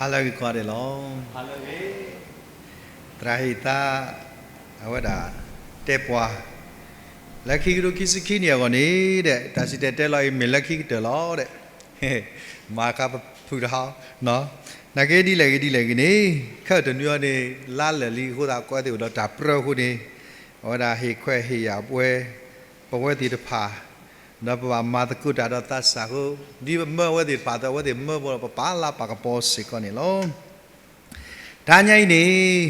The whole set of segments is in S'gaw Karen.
ဟါလၢအဂ့ၤကိးဂၤဒဲးလီၤ. သရၣ်ဟ့ၣ်သါ အဝဲဒၣ်တဲပှၤ လၢခံကထိခံဆံခံနံၣ်အဂီၢ်န့ၣ်ဒီး တၢ်စံၣ်တဲၤတဲလီၤအံၤ မ့ၢ်လၢခံကတၢၢ်လီၤဒီး မၤခါပဖုးတဟါ, နာ်က့ဒ်လဲၣ်ဂ့ၤဒ်လဲၣ်ဂ့ၤန့ၣ် ခဲအံၤတနွံအံၤန့ၣ် လါလၢာ်လံအဃိသတး ကွဲးသ့ၣ်အိၣ်ဒီးတၢ်ပြၢအဃိန့ၣ် အဝဲဒၣ်ဟ့ၣ်ခွဲးဟ့ၣ်ယာ်ပဝဲ ပဝဲသ့ၣ်တဖၣ် ဒီးပဘၣ်မၤသကိးတၢ်ဒီးသးစၢ်အဃိ ဒ်ပမၢအဝဲသ့ၣ်တဖၣ်အသိး အဝဲသ့ၣ်မၢပှၤဒီး ပပာ်လၢပာ်ကပီၤစ့ၢ်ကီးန့ၣ်လီၤ. တဟါညါအံၤန့ၣ်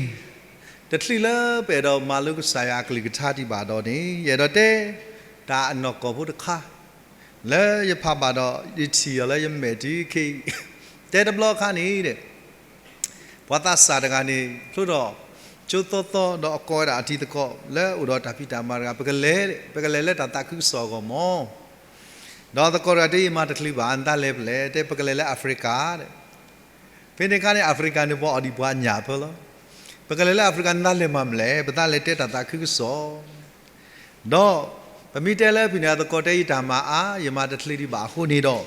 တချုးလၢပအဲၣ်ဒိးမၤလိကစၢ်ယွၤအကလုၢ်ကထါဒံးဘၣ်ဒီးန့ၣ် ယအဲၣ်ဒိးတဲ တၢ်အနီၢ်ကီၢ်ဖိတခါ လၢယဖးဘၣ်ဒီး ယထံၣ်အီၤလၢယမဲာ်တုၤခဲအံၤ တဲတဘျီအခါန့ၣ်ဒီး ပှၤသးစၢ်တဂၤန့ၣ် ဖျိထီၣ်ကၠိသီသီ ဒီးအကိးဝဲဒၣ်အတံၤသကိး လၢအိၣ်ဒီးတၢ်ဖံးတၢ်မၤတဂၤ ပကလဲၤ ပကလဲၤလၢတၢ်သးခုကစီၣ်အဂီၢ်မး. ဒီးသကိးတဂၤတဲ ယမၤတချုးဘၣ် နတၢ်လဲၤဖဲလဲၣ်, တဲ ပကလဲၤလၢ Africa ဒီး ဖဲန့ၣ်အခါန့ၣ် Africa န့ၣ် ပှၤအီၣ်ဒံးပှၤညၣ်ဖဲလီၤ. ပကလဲၤလၢ Africa နတၢ်လဲၤမၤမလဲၣ်, ပတၢ်လဲၤတဲတၢ်သးခုကစီၣ် ဒီးပမ့ၢ်တဲလၢဖဲန့ၣ် အသကိးတဲ ယတၢ်မၤအါ ယမၤတချုးဒံးဘၣ်အဃိန့ၣ်ဒီး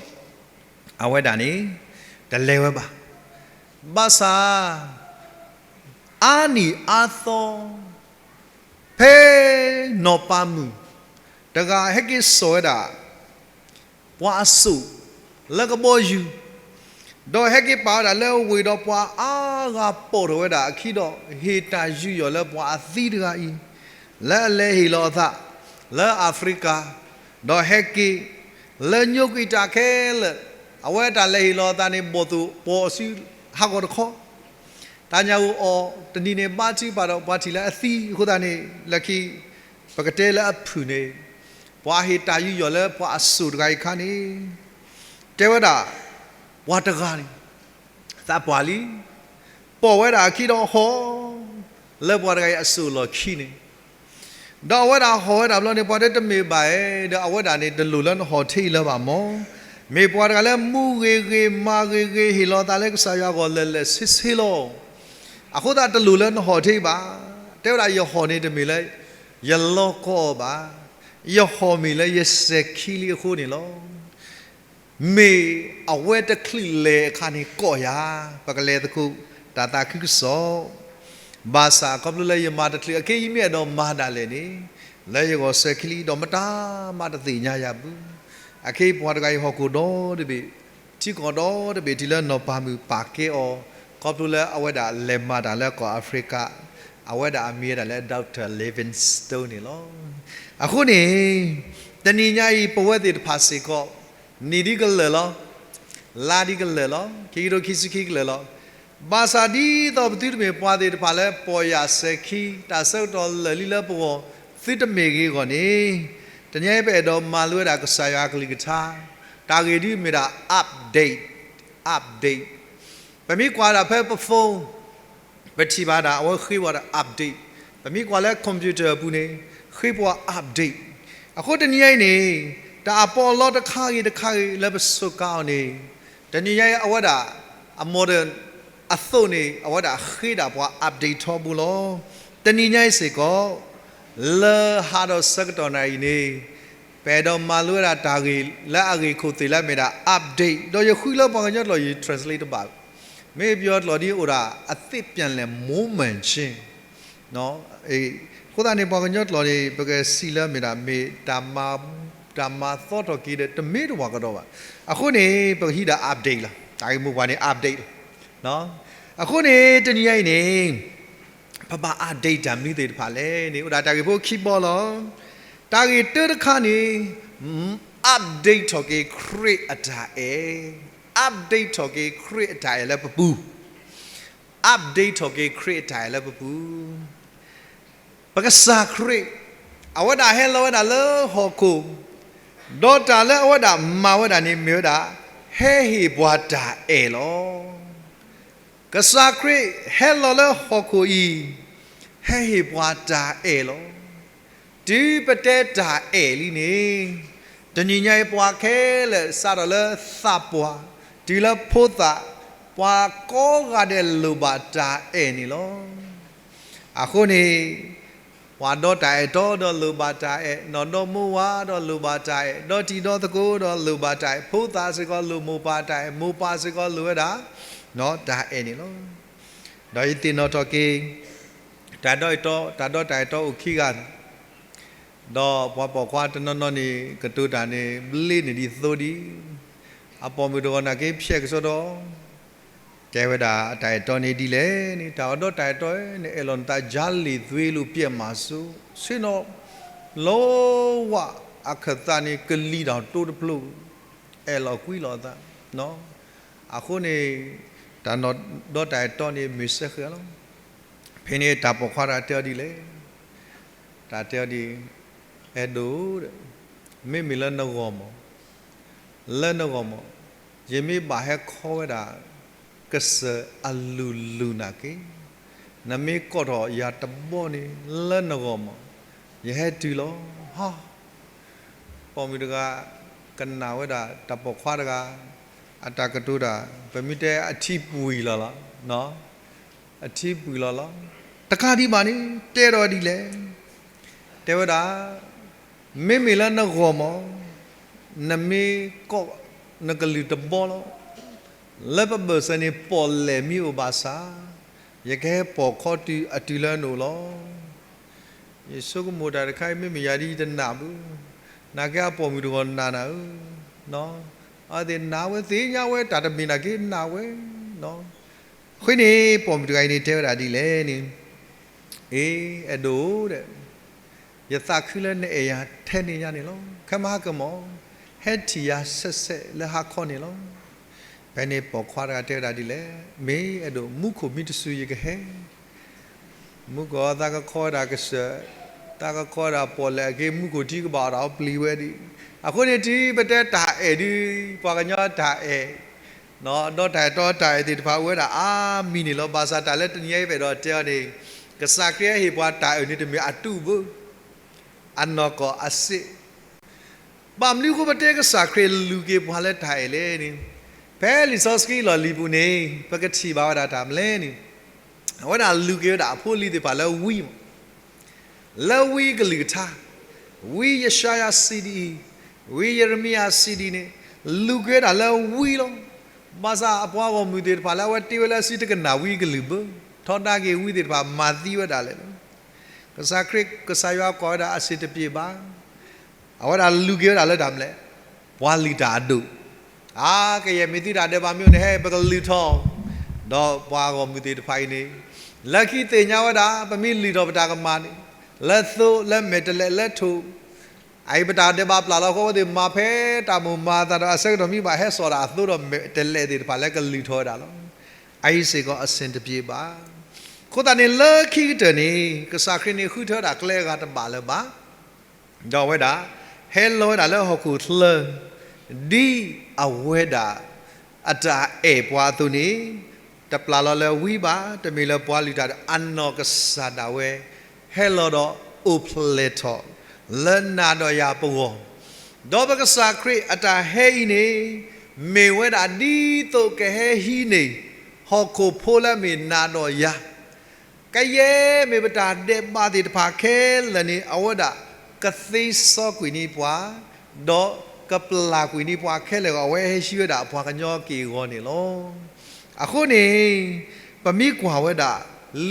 အဝဲဒၣ်န့ၣ် တလဲၤဝဲဘၣ်. ဘၣ်ဆၣ် အါနံၣ်အါသီ ဖဲနီၢ်ပၤမုၣ်တဂၤဟဲက့ၤစိာ်ဝဲဒၣ် ပှၤအစိၣ်လၢကဘီယူၤ, ဒီးဟဲက့ၤပာ်ဝဲဒၣ်လၢဝ့ၢ်ဒီးပှၤအါဂၤပိာ်ထီၣ်ဝဲဒၣ်အခံဒီး ဟ့ၣ်တၢ်ယူးယီၣ်လၢပှၤအသံတဂၤအံၤ လၢအလဲၤဟ့ၣ်လီၤအသးလၢ Africa, ဒီးဟဲက့ၤလၢညိကွံာ်တၢ်ခဲလၢာ်, အဝဲတၢ်လဲၤဟ့ၣ်လီၤအသးန့ၣ် ဘီၣ်သိၣ်ပိာ်အစုဟးဂီၤတခီ တၢ်ညၣ်အူအီၣ်တနံၤန့ၣ် ဘါထုကဖၣ်ဒီးပှၤထံၣ်လၢအသံအဃိသတးန့ၣ် လၢခံ ပကတဲလၢအဖုၣ်န့ၣ် ပှၤဟ့ၣ်တၢ်ယူးယီၣ်လၢပှၤအစိၣ်တဂၤအံၤအခါန့ၣ် တဲဝဲဒၣ် ပှၤတဂၤန့ၣ် သးပှၢ်လံ, ပိာ်ဝဲဒၣ်အခံဒီးဟီၣ် လၢပှၤတဂၤအံၤအစိၣ်လီၢ်ခံန့ၣ် ဒီးအဝဲဒၣ်ဟီၣ်ဝဲဒၣ်ဘျီန့ၣ် ပှၤတဲတမ့ၢ်ဘၣ်ဧါ, ဒီးအဝဲဒၣ်န့ၣ် တလိၣ်လၢနဟီၣ်ထဲအံၤလၢၤဘၣ်မး, မ့ၢ်ပှၤတဂၤလၢမူဂ့ၤဂ့ၤ မၤဂ့ၤဂ့ၤ ဟ့ၣ်လီၤသးလၢကစၢ်ယွၤအဂီၢ်လၢာ်လၢာ်ဆ့ဆ့လီၤ. အဃိသတးတလိၣ်လၢနဟီၣ်ထဲအံၤဘၣ်. တဲဝဲဒၣ် ယဟီၣ်န့ၣ်တမ့ၢ်လၢ ယလီကီအီၤဘၣ်, ယဟီၣ်မ့ၢ်လၢယစဲၤခံလံအဃိန့ၣ်လီၤ. မ့ၢ်အဝဲတချုးလဲၤအခါန့ၣ်ကိးယၤ, ပကလဲၤသကိးတၢ်သးခုကစီၣ်, ဘၣ်ဆၣ်ခီဖျိလၢယမၤတချုးအခဲအံၤ ယမ့ၢ်အဲၣ်ဒိးမၤဒၣ်လဲာ်န့ၣ် လၢယဂီၢ်စဲၤခံလံဒီး မတၤမးတသ့ၣ်ညါယၤဘၣ်. အခဲအံၤပှၤတဂၤအံၤဟီၣ်ခိၣ်ဒီတဘ့ၣ်, ထံကီၢ်ဒီတဘ့ၣ် တုၤလၢနီၢ်ပၤမုၣ်ပာ်ကဲအီၤ, ခီဖျိလၢအဝဲဒၣ်လဲၤမၤတၢ်လၢကီၢ် Africa, အဝဲဒၣ်အမံၤဝဲဒၣ်လၢ Doctor Livingstone န့ၣ်လီၤ. အဃိန့ၣ် တနံၤညါအံၤ ပဝဲသ့ၣ်တဖၣ်စ့ၢ်ကီး နံၣ်ဒ်ကလၢာ်လီၤ, လါဒ်ကလၢာ်လီၤ, ခံကထိခံဆံခံကလၢာ်လီၤ. ဘၣ်ဆၣ်ဒ်သိးပသုတမ့ၢ်ပှၤသ့ၣ်တဖၣ်လၢ ပိာ်ယၢ်စဲၤခံ တၢ်ဆၢကတီၢ်လၢာ်လံလၢပဂီၢ် သုတမ့ၢ်ဂ့ၤအဂီၢ်န့ၣ်, တနံၤအံၤ ပအဲၣ်ဒိးမၤလိဝဲဒၣ်ကစၢ်ယွၤအကလုၢ်ကထါ, တၢ်ဂ့ၢ်ဒ်အမ့ၢ်ဒၣ် update, update ပမ့ၢ်ကွၢ်ဒၣ်ဖဲပ phone ပထံၣ်ဘၣ်ဒၣ် အဝဲဃ့ပှၤဒီး update, ပမ့ၢ်ကွၢ်လၢ computer အပူၤန့ၣ် ဃ့ပှၤ update. အဃိတနံၤညါအံၤန့ၣ် တၢ်အပီးအလီတခါဂ့ၤတခါဂ့ၤလၢပစူးကါအီၤန့ၣ် တနံၤညါအံၤအဝဲဒၣ် အ modern အသိးန့ၣ် အဝဲဒၣ်ဃ့ဒၣ်ပှၤ update ထီဘိလီၤ. တနံၤညါအံၤစ့ၢ်ကီး လၢဟါဒီးဆၢကတီၢ်နၣ်ရံၣ်န့ၣ် ပအဲၣ်ဒိးမၤလိဝဲဒၣ်တၢ်ဂ့ၢ်လၢအဂ့ၢ်ခိၣ်သ့ၣ်လၢအမ့ၢ်ဒၣ် update ဒီးယဃုလၢပှၤကညီကျိာ် ယ translate တဘၣ်, မ့ၢ်ပယီၤကျိာ်ဒ်အိၣ်ဒၣ် အသစ်ပြန်လည်မွမ်းမံခြင်း အဃိသတးန့ၣ် ပှၤကညီကျိာ်န့ၣ် ပကစံးလၢအမ့ၢ်ဒၣ် မ့ၢ်တၢ်မၤသီထီၣ်က့ၤဒီး တမ့ၢ်တဝၤကဒီးဘၣ်. အဃိန့ၣ် ပကဟံးဒၣ် update လီၤ. တၢ်ဂ့ၢ်မိၢ်ပှၢ်န့ၣ် update လီၤ. အဃိန့ၣ် တနံၤညါအံၤန့ၣ် ပဘၣ် update တၢ်မနုၤသ့ၣ်တဖၣ်လဲၣ်န့ၣ် အိၣ်ဒၣ်တၢ်ဂ့ၢ်ဖိခံဘီလီၤ. တၢ်ဂ့ၢ်တၢတခါန့ၣ် update ထီၣ်က့ၤခရံာ်အတၢ်အဲၣ်, update ထီၣ်က့ၤခရံာ်အတၢ်အဲၣ်လၢပပူၤ, update ထီၣ်က့ၤခရံာ်အတၢ်အဲၣ်လၢပပူၤ ပကစၢ်ခရံာ် အဝဲဒၣ်ဟဲလီၤဝဲဒၣ်လၢဟီၣ်ခိၣ်, ဒီးတၢ်လၢအဝဲဒၣ်မၤဝဲဒၣ်န့ၣ်မ့ၢ်ဝဲဒၣ် ဟဲဟ့ၣ်ပှၤတၢ်အဲၣ်လီၤ. ကစၢ်ခရံာ်ဟဲလီၤလၢဟီၣ်ခိၣ်အံၤ ဟဲဟ့ၣ်ပှၤတၢ်အဲၣ်လီၤ. တုၤပတဲတၢ်အဲၣ်လံန့ၣ် တနံၤညါအံၤပှၤခဲလၢာ်စးထီၣ်လၢသးပှၢ် တုၤလၢဖိသၣ် ပှၤကိးဂၤဒဲးလိၣ်ဘၣ်တၢ်အဲၣ်န့ၣ်လီၤ. အဃိန့ၣ် ပှၤဒီတၢ်အဲၣ်တီဒီးလိၣ်ဘၣ်တၢ်အဲၣ်, နီၢ်ဒီမိၢ်ဝၤဒီးလိၣ်ဘၣ်တၢ်အဲၣ်, ဒီတံၤဒီသကိးဒီးလိၣ်ဘၣ်တၢ်အဲၣ်, ဖိသၣ်စ့ၢ်ကီးလိၣ်မိၢ်ပၢ်တၢ်အဲၣ်, မိၢ်ပၢ်စ့ၢ်ကီးလိၣ်ဝဲဒၣ် တၢ်အဲၣ်န့ၣ်လီၤ. ဒီးယသ့ၣ်နီၣ်ထီၣ်က့ၤ တၢ်ဒီးတၢ်အဲၣ်တီ, တၢ်ဒီးတၢ်အဲၣ်တီအိၣ်ခံဂၤ, ဒီးပှၤပိာ်ခွါတနီၤနီၤန့ၣ် ကတိၤတၢ်န့ၣ် ဘျ့န့ၢ်ဒံးသိဒံး, အပိာ်မုၣ်တဂၤန့ၣ်က့ၤဖျဲးကစီဒီ, တဲဝဲဒၣ်အတၢ်အဲၣ်တီန့ၣ်ဒ်လဲၣ်န့ၣ် တၢ်ဒီးတၢ်အဲၣ်တီန့ၣ် အဲၣ်လီၤနသးယၤလံာ်သွ့လိာ်ပျဲၢ်မၤစိ, ဆ့ၣ်နီၤ လီဝၣ်အခၢၣ်သးန့ၣ် ကလံၤတၢ်တိတဖျိ, အဲၣ်လီၤကွံလီၤအသး, အဃိန့ၣ် တၢ်ဒီးတၢ်အဲၣ်တီန့ၣ် မ့ၢ်စ့ၢ်ကီးလီၤ. ဖဲန့ၣ်တၢ်ပိာ်ခွါတဂၤတဲအီၤဒ်လဲၣ်, တၢ်တဲအီၤဒ်, အဲၣ်ဒိး, မ့မ့ၢ်လၢနဂီၢ်မး, လၢနဂီၢ်မး, ယမ့ၢ်ဘၣ်ဟဲခီဝဲဒၣ် ကစၢၢ်အလုၢ်လုၢ်နၤက့ၤ, နမ့ၢ်ကိးထီၣ်ယၤတဘီန့ၣ် လၢနဂီၢ်မး, ယဟဲတုၤလီၤ. ဟါ ပိာ်မုၣ်တဂၤ ကနၣ်ဝဲဒၣ်တၢ်ပိာ်ခွါတဂၤ အတၢ်ကတိၤတၢ် ပမ့ၢ်တဲအထံပှံၤလီၤလီၤ, အထံပှံၤလီၤလီၤ. တကးဒံးဘၣ်န့ၣ် တဲဒီးဒ်လဲၣ်, တဲဝဲဒၣ်, မ့မ့ၢ်လၢနဂီၢ်မး, နမ့ၢ်ကိးနကလုၢ်တဘီလီၤ. လၢပဘၢၣ်စၢၤန့ၣ် ပီၣ်လဲၣ်မ့ၢ်အိၣ်ဘၣ်ဆၣ်, ယကဟဲပိာ်ခီတုၤအတုၤလၢနအိၣ်လီၤ. ယဆိကမိၣ်တၢ်တခါအံၤ မ့မ့ၢ်ယၤဒ်ယတနာ်ဘၣ်, နာ်က့အပိာ်မုၣ်တဂီၢ်နာ်နၤဧၢ, အဝဲသ့ၣ်နာ်ဝဲသ့ၣ်ညါဝဲတၢ်တမ့ၢ်နာ်က့နာ်ဝဲ, အဃိန့ၣ် ပိာ်မုၣ်တဂၤအံၤန့ၣ်တဲဝဲဒၣ်ဒ်လဲၣ်န့ၣ်, အ့ အဲၣ်ဒိးဧၢ, ယသးခုလၢနအဲၣ်ယၤထဲန့ၣ်ညါန့ၣ်လီၤ. ခဲမုၢ်ဟါကမီၤ ဟဲထံၣ်ယၤဆဲးဆဲးလၢဟါခီန့ၣ်လီၤ. ဖဲန့ၣ်ပိာ်ခွါတဂၤတဲဝဲဒၣ်ဒ်လဲၣ်, မ့ၢ်အဲၣ်ဒိး မူခိၣ်မံတစုယကဟဲ မူခိၣ်သးကခီဝဲဒၣ်ကစၢၢ်, သးကခီဝဲဒၣ်ပီၣ်လဲၣ်အက့ မူခိၣ်ထံကဘၣ်အီၣ်တၢ်အီပျံၤဝဲဒၣ်. အဃိန့ၣ်တုၤပတဲတၢ်အဲၣ်ဒုး ပှၤကညီတၢ်အဲၣ်, ဒီးတၢ်အဲၣ်တီတၢ်အဲၣ်သ့ၣ်တဖၣ်အိၣ်ဝဲဒၣ်အါမံၤန့ၣ်လီၤ. ဘၣ်ဆၣ်တၢ်လၢတနံၤအံၤပအဲၣ်ဒိးတဲအီၤန့ၣ်, ကစၢ်ခရံာ်ဟ့ၣ်ပှၤတၢ်အဲၣ်န့ၣ်တမ့ၢ်အတူၢ်ဘၣ်, အနီၢ်ကီၢ်အစ့ၣ် ဘၣ်မနုၤအဃိပတဲကစၢ်ခရံာ်လူၤက့ၤပှၤလၢတၢ်အဲၣ်လဲၣ်န့ၣ်, ဖဲလံာ်စီဆှံလီၢ်လံၤပူၤန့ၣ် ပကထံၣ်ဘၣ်ဝဲဒၣ်တၢ်မနုၤလဲၣ်န့ၣ်, အဝဲဒၣ်လူၤက့ၤဝဲဒၣ်အဖိအလံၤသ့ၣ်တဖၣ်လၢဝံမး, လၢဝံကလုၢ်ကထါ, ဝံယၡါယၤ CD, ဝံယရမံယၤ CD န့ၣ်, လူၤက့ၤဝဲဒၣ်လၢဝံလီၤ. ဘၣ်ဆၣ်အပှၤဂီၢ်မုၢ်သ့ၣ်တဖၣ်လၢအဝဲတ့ဝဲလၢအစုတကနၣ်ဝံကလုၢ်ဘၣ်, ထီဒါက့ၤဝံသ့ၣ်တဖၣ်မၤသံဝဲဒၣ်လဲာ်လီၤ. ကစၢ်ခရံာ် ကစၢ်ယွၤကွၢ်ဝဲဒၣ်အဆင်တပြေဘၣ်, အဝဲဒၣ်လူၤက့ၤဝဲဒၣ်လၢတၢ်မနုၤလဲၣ်, ပှၤလုၢ်တၢ်အဒိၣ်, အါ ကယဲၢ်မ့ၢ်သုတၢ်ဒဲးဘးမ့ၢ်အိၣ်န့ၣ် ဟဲ ပကလုၢ်ထီၣ်, ဒီးပှၤဂီၢ်မုၢ်သ့ၣ်တဖၣ်အံၤန့ၣ်, လၢခံသ့ၣ်ညါဝဲဒၣ် ပမ့ၢ်လုၢ်ထီၣ်ပတၢ်ကမၣ်န့ၣ်, လၢသိလၢမဲာ်တဲးလဲးလၢထိၣ် အအံၤပတၢ်ဒဲးဘးပျၢ်လီၤအဃိ အဝဲသ့ၣ်မၤဖဲတၢ်မိၣ်မၤအသးဒီးအဆၢကတီၢ်မ့ၢ်ဘၣ် ဟဲစိာ်ဒၣ်အသိဒီးမဲာ်တဲးလဲးသ့ၣ်တဖၣ်လၢကလုၢ်ထီၣ်ဝဲဒၣ်လီၤ. အအံၤစ့ၢ်ကီးအဆင်တပြေဘၣ်. အဃိသတးန့ၣ် လၢခံကတၢၢ်န့ၣ် ကစၢ်ခရံာ်န့ၣ်ဃုထၢဝဲဒၣ်ကျဲအဂၤတဘၣ်လၢၤဘၣ်, ဒီးအဝဲဒၣ် ဟဲလီၤဝဲဒၣ်လၢဟီၣ်ခိၣ်ချၢ ဒ်အဝဲဒၣ် အတၢ်အဲၣ်ပှၤအသိးန့ၣ်, တပျၢ်လီၤလၢဝံဘၣ်, တမ့ၢ်လၢပှၤလုၢ်တၢ်အနီၢ်ကစၢ်ဒၣ်ဝဲ, ဟဲလီၤဒီးအိၣ်ဖျဲၣ်ထီၣ် လၢနၤဒီးယၤပဂီၢ်, ဒီးပကစၢ်ခရံာ်အတၢ်ဟဲအံၤန့ၣ်, မ့ၢ်ဝဲဒၣ်ဒ်သိးကဟဲဟံးန့ၢ် ဟီၣ်ခိၣ်ဖိလၢအမ့ၢ်နၤဒီးယၤ ကယဲၢ်မ့ၢ်ပတၢ်ဒဲးဘးသ့ၣ်တဖၣ်ခဲလၢာ်န့ၣ် အဝဲဒၣ်ကသ့စီကွံာ်န့ၢ်ပှၤ, ဒီးကပျၢ်ကွံာ်န့ၢ်ပှၤခဲလၢာ်အဂီၢ် အဝဲဟဲဟံးဝဲဒၣ်ပှၤကညီက့ၢ်အဂီၤန့ၣ်လီၤ. အဃိန့ၣ် ပမ့ၢ်ကွၢ်ဝဲဒၣ်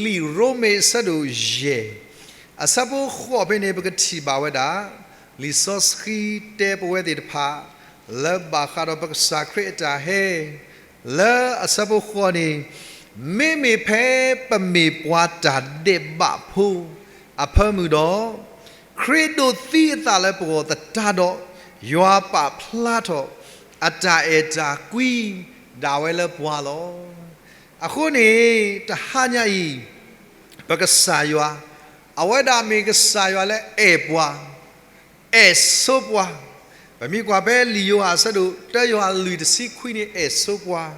လံာ်ရိမ့ၤအဆၢဒိၣ်ယဲၢ် အဆၢဖိဃိးဖဲန့ၣ် ပကထံၣ်ဘၣ်ဝဲဒၣ် လံာ်စီဆှံတဲပဝဲသ့ၣ်တဖၣ် လၢဘၣ်ဃးဒီးပကစၢ်ခရံာ်အတၢ်ဟဲ လၢအဆၢဖိဃိးန့ၣ်, မ့မ့ၢ်ဖဲပမ့ၢ်ပှၤတၢ်ဒဲးဘးဖိအဖၢမုၢ်ဒီး, ခရံာ်ဒိးသံအသးလၢပဂီၢ်သတးဒီး, ယွၤပာ်ဖျါထီၣ်အတၢ်အဲၣ်တၢ်ကွံဒၣ်ဝဲလၢပှၤလီၤ. အဃိန့ၣ် တဟါညါအံၤ ပကစၢ်ယွၤ, အဝဲဒၣ်မ့ၢ်ကစၢ်ယွၤလၢအဲၣ်ပှၤ အဲၣ်ဆိပှၤ, ပမ့ၢ်ကွၢ်ဖဲလံာ်ယိၤဟၣ်အဆၢဒိၣ်တၢ ယိၤဟၣ်လွံၢ်တဆံခွံန့ၣ် အဲၣ်ဆိပှၤ,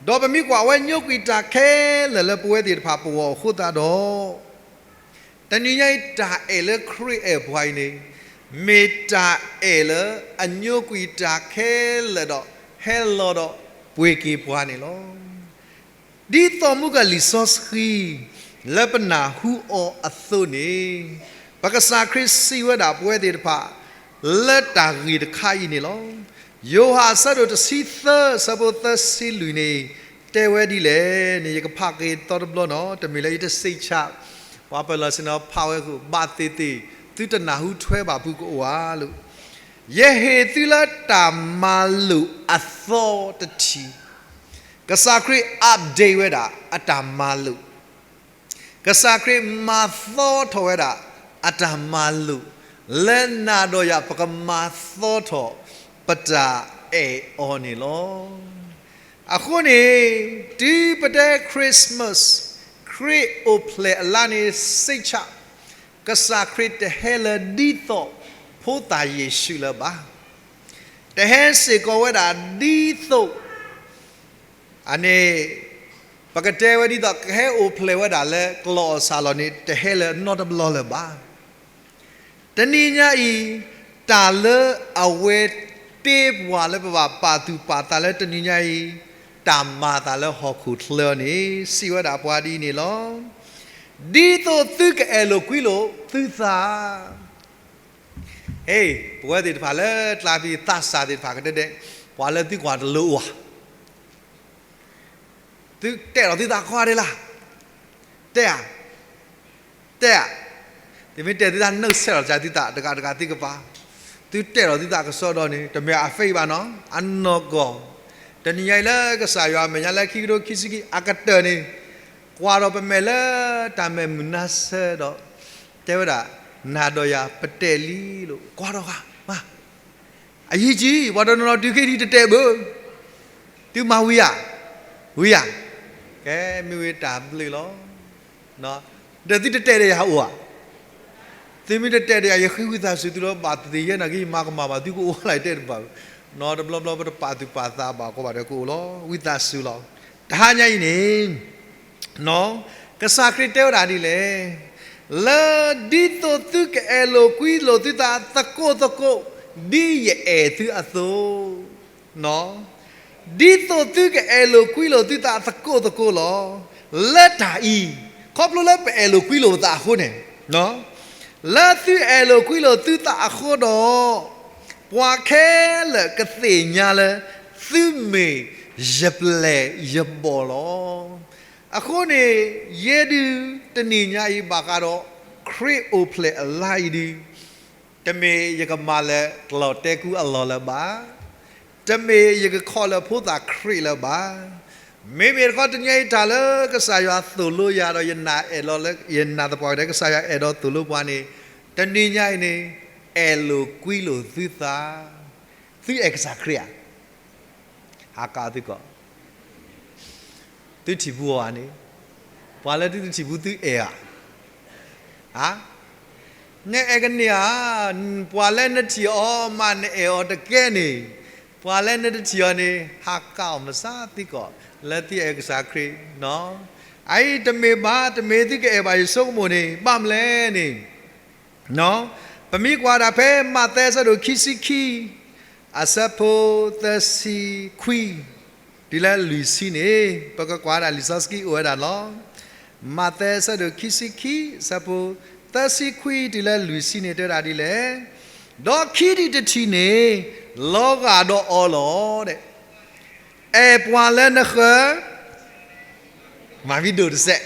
ဒီးပမ့ၢ်ကွၢ်အဝဲညိကွံာ်တၢ်ခဲလၢာ်လၢပဝဲသ့ၣ်တဖၣ်ပဂီၢ်အဃိသတးဒီး, တနံၤညါအံၤတၢ်အဲၣ်လၢခရံာ်အဲၣ်ပှၤအံၤန့ၣ်, မ့ၢ်တၢ်အဲၣ်လၢအညိကွံာ်တၢ်ခဲလၢာ်ဒီး ဟဲလီၤဒီးပှ့ၤက့ၤပှၤန့ၣ်လီၤ. ဒ်သိးမုၢ်ကလံာ်စီဆှံ လၢပနၢ်ဟူအီၤအသိးန့ၣ်, ပကစၢ်ခရံာ်စံးဝဲဒၣ်ပဝဲသ့ၣ်တဖၣ် လၢတၢ်ဂ့ၢ်တခါအံၤန့ၣ်လီၤ. ယိၤဟၣ်အဆၢဒိၣ်တဆံသၢ အဆၢဖိသၢဆံလွံၢ်န့ၣ်, တဲဝဲဒ်လဲၣ်န့ၣ် ယကဖးက့ၤသီတဘျီနီၤ, တမ့ၢ်လၢယတစံးဆၣ်, ပှၤပၢၢ်လီၤဆ့ၣ်နီၤဖးဝဲအဃိ ဘၣ်သ့ၣ်သ့ၣ် သုတနၢ်ဟူထွဲဘၣ်ဖုးကအိၣ်ဧါလိၤ. ယဟ့ၣ်သုလၢတၢ်မၤလိာ်အသီတထံၣ်, ကစၢ်ခရံာ် update ဝဲဒၣ်အတၢ်မၤလိာ် ကစၢ်ခရံာ်မၤသီထီၣ်ဝဲဒၣ်အတၢ်မၤလိာ်, လၢနၤဒီးယၤပကမၤသီထီၣ်ပတၢ်အဲၣ်အီၤန့ၣ်လီၤ. အဃိန့ၣ် တုၤပတဲ Christmas ခရံာ်အိၣ်ဖျဲၣ်အလါန့ၣ် စံးဆၣ် ကစၢ်ခရံာ်တဟဲလၢဒ်သိးဖိသၣ်ယ့ၣ်ၡူးလၢၤဘၣ်. တဟဲစ့ၢ်ကီးဝဲဒၣ်ဒ်သိး အန့ၣ် ပကတဲဝဲဒ်သိး ကဟဲအိၣ်ဖျဲၣ်ဝဲဒၣ်လၢကလီၢ်အီၣ်ဆၣ်လီၢ်န့ၣ် တဟဲလၢၤနီတဘျီလၢၤဘၣ်. တနံၤညါအံၤ တၢ်လၢအဝဲတ့ပှၤလၢပဘၣ်ပာ်သူၣ်ပာ်သးလၢတနံၤညါအံၤ တၢ်မၤအသးလၢဟီၣ်ခိၣ်ချၢအံၤန့ၣ် စံးဝဲဒၣ်ပှၤဒ်အံၤန့ၣ်လီၤ. ဒ်သိးသုကအဲၣ်လိာ်ကွံလိာ်သုသး ဟ့ၣ် ပဝဲသ့ၣ်တဖၣ်လၢကျါဖံသးစၢ်သ့ၣ်တဖၣ်ကတဲဒဲး ပှၤလၢသုကွၢ်တလိၤအိၣ်ဧါ, သုတဲာ်လီၤသုသးခွါဒဲးလၢ်, တဲဧါ, တဲဧါ, သုမ့ၢ်တဲာ်သုသးနုတ်ဆက်လီၤစၢ်သုသးတဂၤတဂၤသ့ၣ်ကပၤ, သုတဲာ်လီၤသုသးကစီဒီန့ၣ် တမ့ၢ်အ fake ဘၣ်နီၤ, အနီၢ်ကီၢ်, တနံၤညါအံၤလၢကစၢ်ယွၤအမဲာ်ညါလၢခံကထိခံဆံခံ အကတၢၢ်န့ၣ် ကွၢ်ဒီးပမဲာ်လၢတၢ်မဲာ်မုာ်နါဆၢဒီး တဲဝဲဒၣ် နၤဒီးယၤပတဲာ်လံလိၤ ကွၢ်ဒီးဂၤမး, အယံၤကံ ပှၤတနီၤနီၤတုၤခဲအံၤတတဲာ်ဘၣ်, သုမၤဝံၤဧါ, ဝံၤဧါ, ကဲမ့ၢ်ဝံၤတၢ်ဘျုးလီၤ, ဒီးသုတတဲာ်ဒီးယၤအိၣ်ဧါ, သုမ့ၢ်တတဲာ်ဒီးယၤ ယဃ့ဝံသးစူၤသုလီၤ, ဘၣ်သ့ၣ်ယဲနာ်က့ ယမၤကမၣ်ဘၣ်သုကအိၣ်လၢယတဲတဘၣ်, နီတဘျီဘျီပတပာ်သူၣ်ပာ်သးဘၣ်ကီးဘၣ်ဒီးကအိၣ်လီၤ, ဝံသးစူၤလီၤ, တဟါညါအံၤန့ၣ် ကစၢ်ခရံာ်တဲဝဲဒၣ်ဒ်လဲၣ်, လၢဒ်သိးသုကအဲၣ်လိာ်ကွံလိာ်သုသးသကိးသကိး ဒ်ယအဲၣ်သုအသိး, ဒ်သိးသုကအဲၣ်လိာ်ကွံလိာ်သုသးသကိးသကိးလီၤ. လၢတၢ်အံၤ, ခီဖျိလၢပအဲၣ်လိာ်ကွံလိာ်ပသးအဃိန့ၣ်, လၢသုအဲၣ်လိာ်ကွံလိာ်သုသးအဃိဒီး, ပှၤခဲလၢာ်ကသ့ၣ်ညါလၢ သုမ့ၢ်ယပျဲၢ်ယဘီၣ်လီၤ. အဃိန့ၣ်, ယဲဒုးတနံၤညါအံၤဘၣ်ဃးဒီး ခရံာ်အိၣ်ဖျဲၣ်အလါအံၤဒုး, တမ့ၢ်ယကမၤလၢၤကျီၢ်တဲကူအလီၢ်လၢၤဘၣ်, တမ့ၢ်ယကခီလၢၤဖိသၣ်ခရံာ်လၢၤဘၣ်. မ့မ့ၢ်တခီတနံၤညါအံၤတၢ်လၢကစၢ်ယွၤသိၣ်လိယၤဒီးယနာ်အဲၣ်လီၤလၢ ယနာ်သပှၢ်ကတၢၢ် ကစၢ်ယွၤအဲၣ်ဒိးသိၣ်လိပှၤန့ၣ်, တနံၤညါအံၤန့ၣ်, အဲၣ်လိာ်ကွံလိာ်သုသး, သုအဲၣ်ကစၢ်ခရံာ်ဧါ. ဟးကးသုကီၢ်, သုထံၣ်ပူၤအီၤဧါန့ၣ်, ပှၤလၢသုတထံၣ်ပူၤသုအဲၣ်ဧါ. ဧါ, နအဲၣ်ကန့ၢ်ဧါ, ပှၤလၢနထံၣ်အီၤမးနအဲၣ်အီၤတကဲန့ၣ်, ပှၤလၢနတထံၣ်အီၤန့ၣ် ဟးကးအီၤမစးသံကီၢ်, လၢသုအဲၣ်ကစၢ်ခရံာ်, အအံၤတမ့ၢ်ဘၣ်, တမ့ၢ်သုကအဲၣ်ဘၣ်ယဆိကမိၣ်န့ၣ် ဘၣ်မနုၤလဲၣ်န့ၣ် ပမ့ၢ်ကွၢ်ဒၣ်ဖဲမးသဲအဆၢဒိၣ်ခံဆံခံ, အဆၢဖိသၢဆံခွံ, တုၤလၢလွံၢ်ဆံန့ၣ် ပကကွၢ်ဒၣ်လံာ်စီဆှံအိၣ်ဝဲဒၣ်လီၤ. မးသဲအဆၢဒိၣ်ခံဆံခံ, အဆၢဖိသၢဆံခွံတုၤလၢလွံၢ်ဆံန့ၣ် တဲဝဲဒၣ်ဒ်လဲၣ်, ဒီးခံထံၣ်တထံၣ်န့ၣ် လီၤဂာ်ဒီးအီၤလီၤ. အဲၣ်ပှၤလၢနဃၢၤ, မၤမံဒိၣ်တစဲး,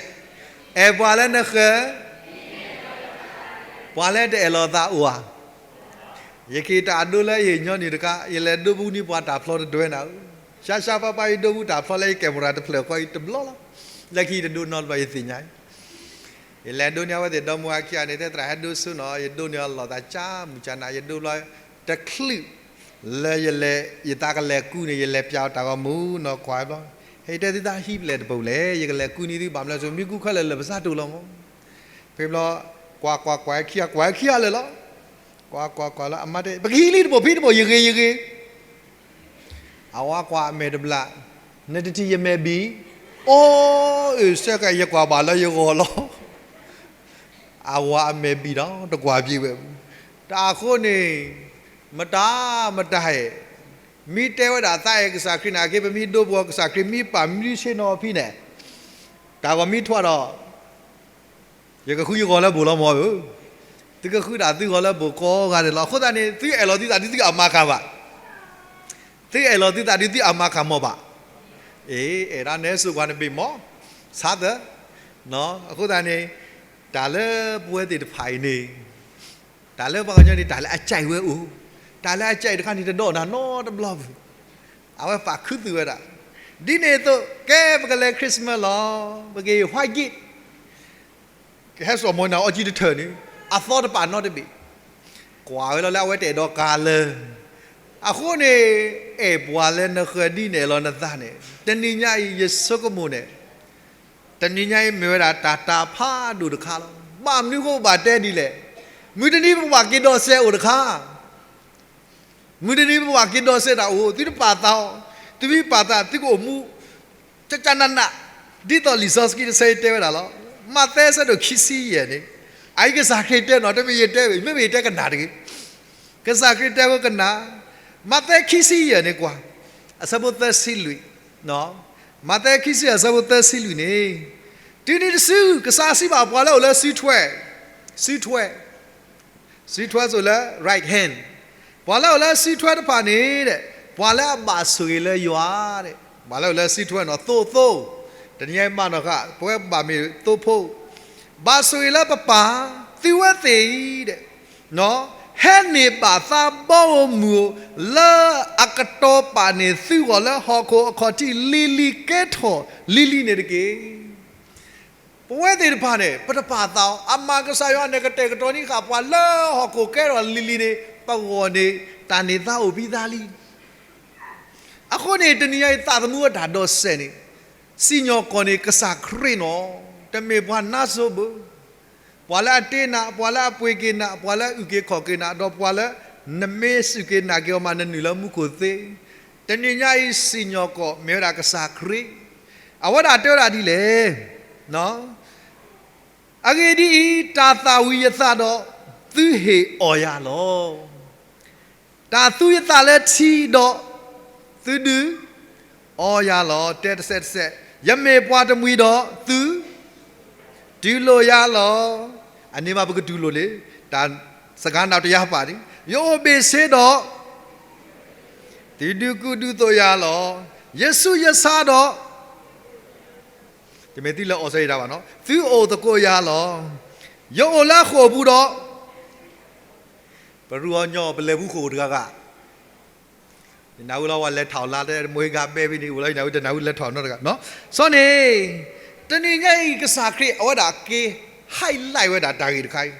အဲၣ်ပှၤလၢနဃၢၤ, ပှၤလၢတအဲၣ်လီၤသးအိၣ်ဧါ. ယက့ၤတၢ်အဒိလၢယညီနုၢ်တခါ, ယလဲၤဒိဘူးန့ၢ်ပှၤတၢ်ဖျီတဒွဲနၤဧၢ, ရှါရှါပါပါ ယဒိဘူးတၢ်ဖျီလၢယ camera တဖျၢၣ်ဃီအံၤတဘျီလီၤ. လၢခံယတဒိနီတဘျီ ယသ့ၣ်ညါ ယလဲၤဒိန့ၢ်အဝဲသ့ၣ်ဒီမါဝၤခံဂၤန့ၣ် တဲသရၣ်ဟဲဒိဆူနီၤ, ယဒိန့ၢ်အီၤလီၤသးကၢ်မုၢ်ကၢ်နၤ, ယဒိဘျီ တချုး လၢယလဲၤ ယသးကလဲၤကူန့ၣ် ယလဲၤပျးအီၤတၢ်ဂီၤမူနီၤ, ကွၢ်ဘျီ, ဟဲ ယတဲသုသးဟံးပလဲၣ်တပိာ်လဲၣ်, ယကလဲၤကူန့ၢ်သု ဘၣ်မနုၤလဲၣ် မ့ၢ်ကူခဲလၢာ်လၢာ်ပစးတအိၣ်လီၤမး. ဖဲဘျီ ကွၢ်ကွၢ်ကွၢ်ခံဂၤ ကွၢ်ခံဂၤလၢာ်လီၤ. ကွၢ်ကွၢ်ကွၢ်လၢအမါတဲ ပကဟံးလံတပိာ်ဖံးတပိာ် ယဂ့ၤယဂ့ၤ အဝဲကွၢ်အမဲာ်တဘျီ, နတထံၣ်ယမဲာ်ဘံၣ်, အိၣ်အၢၣ်စၢကဲ ယကွၢ်ဘၣ်လၢယဂီၢ်လီၤ. အဝဲအမဲာ်ဘံၣ်ဒီး တကွၢ်ဘံၣ်ဝဲ, တၢ်အဃိန့ၣ် မတၤမတၤဟဲ, မ့ၢ်တဲဝဲဒၣ်သးအဲၣ်ကစၢ်ခရံာ်န့ၣ် အက့ ပမ့ၢ်ဒိပှၤကစၢ်ခရံာ် မ့ၢ်ပာ်မနုၤဆ့ၣ်နီၤဖဲန့ၣ်, တၢ်ဂီၤမ့ၢ်ထွဲဒီး ယကဃုယဂီၤလၢဘိၣ်လီၤမးဧၢ, သုကဃုဒၣ်သုဂီၤလၢဘိၣ်ကိးဂၤဒဲးလီၤ. အဃိသတးန့ၣ် သုအဲၣ်လီၤသုသးဒ်သုအမါခးဘၣ်, သုအဲၣ်လီၤသုသးဒ်သုအမါခးမီၢ်ဘၣ်. အဲၣ်ဒိးနဲစိာ်ကွၢ်နဘ့ၣ်မီၢ်, ဆါသၢ, အဃိသတးန့ၣ် တၢ်လၢပဝဲသ့ၣ်တဖၣ်အံၤန့ၣ် တၢ်လၢပှၤကညီန့ၣ် တၢ်လၢအကြိုက်ဝဲအိၣ်, တၢ်လၢအကြိုက်တခါန့ၣ် တဒိးနၤနီတဘျီဘၣ်. အဝဲပာ်ခူသူၣ်ဝဲဒၣ်. ဒ်န့ၣ်အသိး ကဲပကလဲၤ Christmas လီၤ, ပက့ၤ white gate ကဟဲစိာ်မီၢ်နၤအီကံတထၢၣ်န့ၣ် အသီတပာ်နီတဘ့ၣ်, ကွၢ်ဝဲလီၤလၢအဝဲတအဲၣ်ဒိးကၤလၢာ်. အဃိန့ၣ် အဲၣ်ပှၤလၢနဃၢၤဒ်န့ၣ်လီၤနသးန့ၣ် တနံၤညါအံၤ ယဆိကမိၣ်န့ၣ် တနံၤညါအံၤမ့ၢ်ဝဲဒၣ်တၢ်တၢ်ဖးဒိၣ်တခါလီၤ. ဘၣ်မနုၤဃိဘၣ်တဲဒ်လဲၣ်. မုၢ်တနံၤပဘၣ်က့ၤဒိးစဲးအိၣ်တခါ မုၢ်တနံၤပဘၣ်က့ၤဒိးစဲးတၢ်အိၣ်, သုတပာ်သးအီၤ, သုမ့ၢ်ပာ်သး သုကအိၣ်မူ ကကနန, ဒ်သိးလံာ်စီဆှံတဆၢအံၤတဲဝဲဒၣ်လီၤ. မးသဲဆၢဒိၣ်ခံဆံယဲၢ်န့ၣ်, အအံၤကစၢ်ခရံာ်တဲနီၤ, တမ့ၢ်ယတဲဝဲ, မ့မ့ၢ်ယတဲကနၣ်တဂ့ၤ. ကစၢ်ခရံာ်တဲဝဲကနၣ်, မးသဲခံဆံယဲၢ်န့ၣ်ကွၢ်, အဆၢဖိသၢဆံလွံၢ်, မးသဲခံဆံယဲၢ်အဆၢဖိသၢဆံလွံၢ်န့ၣ်, တုၤနုၤတစု ကစၢ်စံးဘၣ်ပှၤလၢအိၣ်လၢစုထွဲ, စုထွဲ စုထွဲစိၤလၢ right hand, ပှၤလၢအိၣ်လၢစုထွဲတဖၣ်န့ၣ်, ပှၤလၢအဘၣ်ဆိၣ်ဂ့ၤလၢယွၤ, ပှၤလၢအိၣ်လၢစုထွဲနီၤ, သိသိ, တနံၤညါအံၤမးနီၢ်ဃာ် ပဝဲဘၣ်မ့ၢ်သိဖိ, ဘၣ်ဆိၣ်ဂ့ၤလၢပပၢ်, သုဝဲသ့ၣ်အံၤ ဟဲန့ၢ်ဘၣ်သးဘီဧိၤမုၢ်ဧိၤ လၢအကတီၤပာ်န့ၢ်သုဂီၢ်လၢဟီၣ်ခိၣ်အခီၣ်ထံးလံၤလံၤကဲထီၣ်လံၤလံၤန့ၣ်တက့ၢ်. ပဝဲသ့ၣ်တဖၣ်န့ၣ် ပတပာ်သးအီၤ, အမၤကစၢ်ယွၤန့ၣ် ကတဲာ်ကတီၤန့ၢ်ဃာ်ပှၤလၢဟီၣ်ခိၣ်ကဲထီၣ်လံၤလံၤန့ၣ် ပဂီၢ်န့ၣ် တၢ်န့ၢ်သါအိၣ်ဖဲသါလံ. အဃိန့ၣ် တနံၤညါအံၤသးသမူအတၢ်ဒိးစဲးန့ၣ်, စံၣ်ညီၣ်ကွီၢ်န့ၣ် ကစၢ်ခရံာ်နီၤ, တမ့ၢ်ပှၤနါစိၤဘၣ်, ပှၤလၢအတ့နၤ, ပှၤလၢအပှ့ၤက့ၤနၤ, ပှၤလၢအအုၣ်က့ၤခီၣ်က့ၤနၤ, ဒီးပှၤလၢနမ့ၢ်စူၢ်က့ၤနာ်က့ၤအီၤမး နနုာ်လၢမူခိၣ်သ့, တနံၤညါအံၤ စံၣ်ညီၣ်ကွီၢ်မ့ၢ်ဝဲဒၣ်ကစၢ်ခရံာ်, အဝဲဒၣ်တဲဝဲဒၣ်ဒ်လဲၣ်. အဂ့ၢ်ဒ်အံၤ, တၢ်သၣ်ဝံၤယသးဒီး သုဟ့ၣ်အီၣ်ယၤလီၤ. တၢ်သူယသးလၢထံဒီး သုဒုးအီယၤလီၤ. တဲတစဲးတစဲး, ယမ့ၢ်ပှၤတမှံၤဒီး သု တူၢ်လိာ်ယၤလီၤ. အန့ၣ်မးပကတူၢ်လိာ်လံ, တၢ်စကားနောက်တရားပါန့ၣ်, ယအိၣ်ဘ့ၣ်ဆ့ဒီး သုဒုးကူဒုးသိးယၤလီၤ. ယဆူးယဆါဒီး တမ့ၢ်သုလဲၤအီၣ်စၢၤယၤတၢ်ဘၣ်နီၤ, သုအိၣ်သကိးယၤလီၤ. ယအိၣ်လၢဃိာ်ပူၤဒီး ပရူအီၤညီ ပလဲၤပူၤဃိာ်တဂၤဂၤ, ယနၢ်ဟူလီၤဝဲလဲၤထီၣ်လါတဲ မိၢ်ဟ့ၣ်ဂၤဘဲဖဲန့ၣ် အိၣ်လီၤယနၢ်ဟူ တနၢ်ဟူလဲၤထီၣ်နီတဂၤနီၤ. စီၤန့ၣ် တနံၤညါအံၤ ကစၢ်ခရံာ်အဝဲဒၣ်က့ၤ highlight ဝဲဒၣ်တၢ်ဂ့ၢ်တခါအံၤ,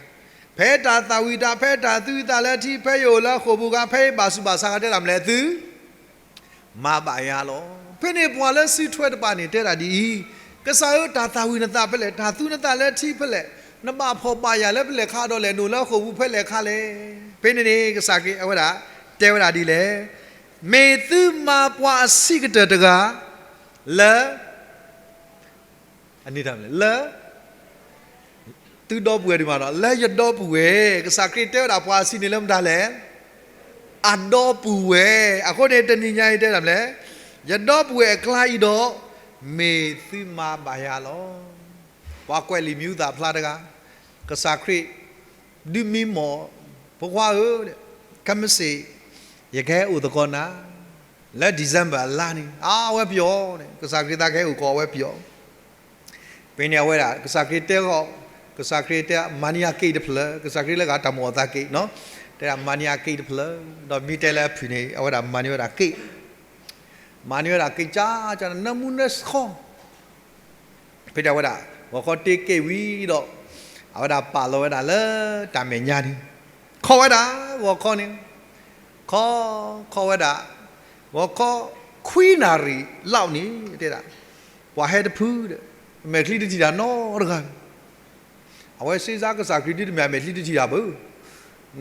ဖဲတၢ်သၣ်ဝံၤတၢ်, ဖဲတၢ်သူသးလၢထံ, ဖဲယအိၣ်လၢဃိာ်ပူၤဂၤ, ဖဲယဘၣ်ဆူးဘၣ်ဆါဂၤ တဲဒၣ်မနုၤလဲၣ်, သု မၤဘၣ်ယၤလီၤ. ဖဲန့ၣ်ပှၤလၢစုထွဲတဖၣ်န့ၣ် တဲဒၣ်ဒ်အံၤ, ကစၢ်ဧၢ, တၢ်သၣ်ဝံၤနသးဖဲလဲၣ်, တၢ်သူနသးလၢထံဖဲလဲၣ်, နဘၣ်ဖှီၣ်ဘၣ်ယာ်လၢဖဲလဲၣ်ခါဒီးလဲၣ်, နအိၣ်လၢဃိာ်ပူၤဖဲလဲၣ်ခါလဲၣ်. ဖဲန့ၣ်န့ၣ် ကစၢ်ခရံာ်အဝဲဒၣ် တဲဝဲဒၣ်ဒ်လဲၣ်, မ့ၢ်သုမၤပှၤအဆံးကတၢၢ်တဂၤ လၢ လၢ သုဒီပုၢ်ဝဲၢ်ဒံးမးဒီး လၢယဒီပုၢ်ဝဲၢ်, ကစၢ်ခရံာ်တဲဝဲဒၣ်ပှၤအဆံးန့ၣ်လၢမတၤလဲၣ်, အဒီပုၢ်ဝဲၢ်. အဃိန့ၣ် တနံၤညါအံၤတဲဒၣ်မနုၤလဲၣ်, ယဒီပုၢ်ဝဲၢ်အကျါအံၤဒီး မ့ၢ်သုမၤဘၣ်ယၤလီၤ. ပှၤကွဲးလံာ်မံၤဟူသၣ်ဖျါတဂၤ, ကစၢ်ခရံာ် ဒုးမံမီၢ်, ဖိခွါဧၢ, ခဲမုၢ်ဆ့ၣ် ယကဟဲအိၣ်သကိးနၤ လၢ December အလါန့ၣ် အဝဲပယီၤန့ၣ် ကစၢ်ခရံာ်သးကဟဲအိၣ်ကီးအဝဲပယီၤ. ဖဲန့ၣ်အဝဲဒၣ် ကစၢ်ခရံာ်တဲဃီ, ကစၢ်ခရံာ်တဲမၤန့ၢ်ယၤက့ၣ်တဖျၢၣ်, ကစၢ်ခရံာ်လၢဂၤတၢ်မိၣ်အသးက့ၣ်နီၤ, တဲဒၣ်မၤန့ၢ်ယၤက့ၣ်တဖျၢၣ်, ဒီးမ့ၢ်တဲလၢအဖုၣ်န့ၣ် အဝဲဒၣ်မၤန့ၢ်ဝဲဒၣ်က့ၣ်, မၤန့ၢ်ဝဲဒၣ်က့ၣ်ကၠါကၠါနၢမူနၢဆှီ ဖဲန့ၣ်အဝဲဒၣ် ဂီၤခီတ့က့ၣ်ဝံၤဒီး အဝဲဒၣ်ပာ်လီၤဝဲဒၣ်လၢတၢ်မဲာ်ညါန့ၣ်, ခီဝဲဒၣ် ဂီၤခီန့ၣ်, ခီ, ခီဝဲဒၣ်, ဂီၤခီ ခွံနၣ်ရံၣ်လီၤန့ၣ် တဲဒၣ်, ပှၤဟဲတဖုဒီး အမဲာ်ချံတထံၣ်တၢ်နီတဂၤ အဝဲစ့စါကစၢ်ခရံာ်ဒုးတမ့ၢ်အမဲာ်ချံတထံၣ်တၢ်ဘၣ်,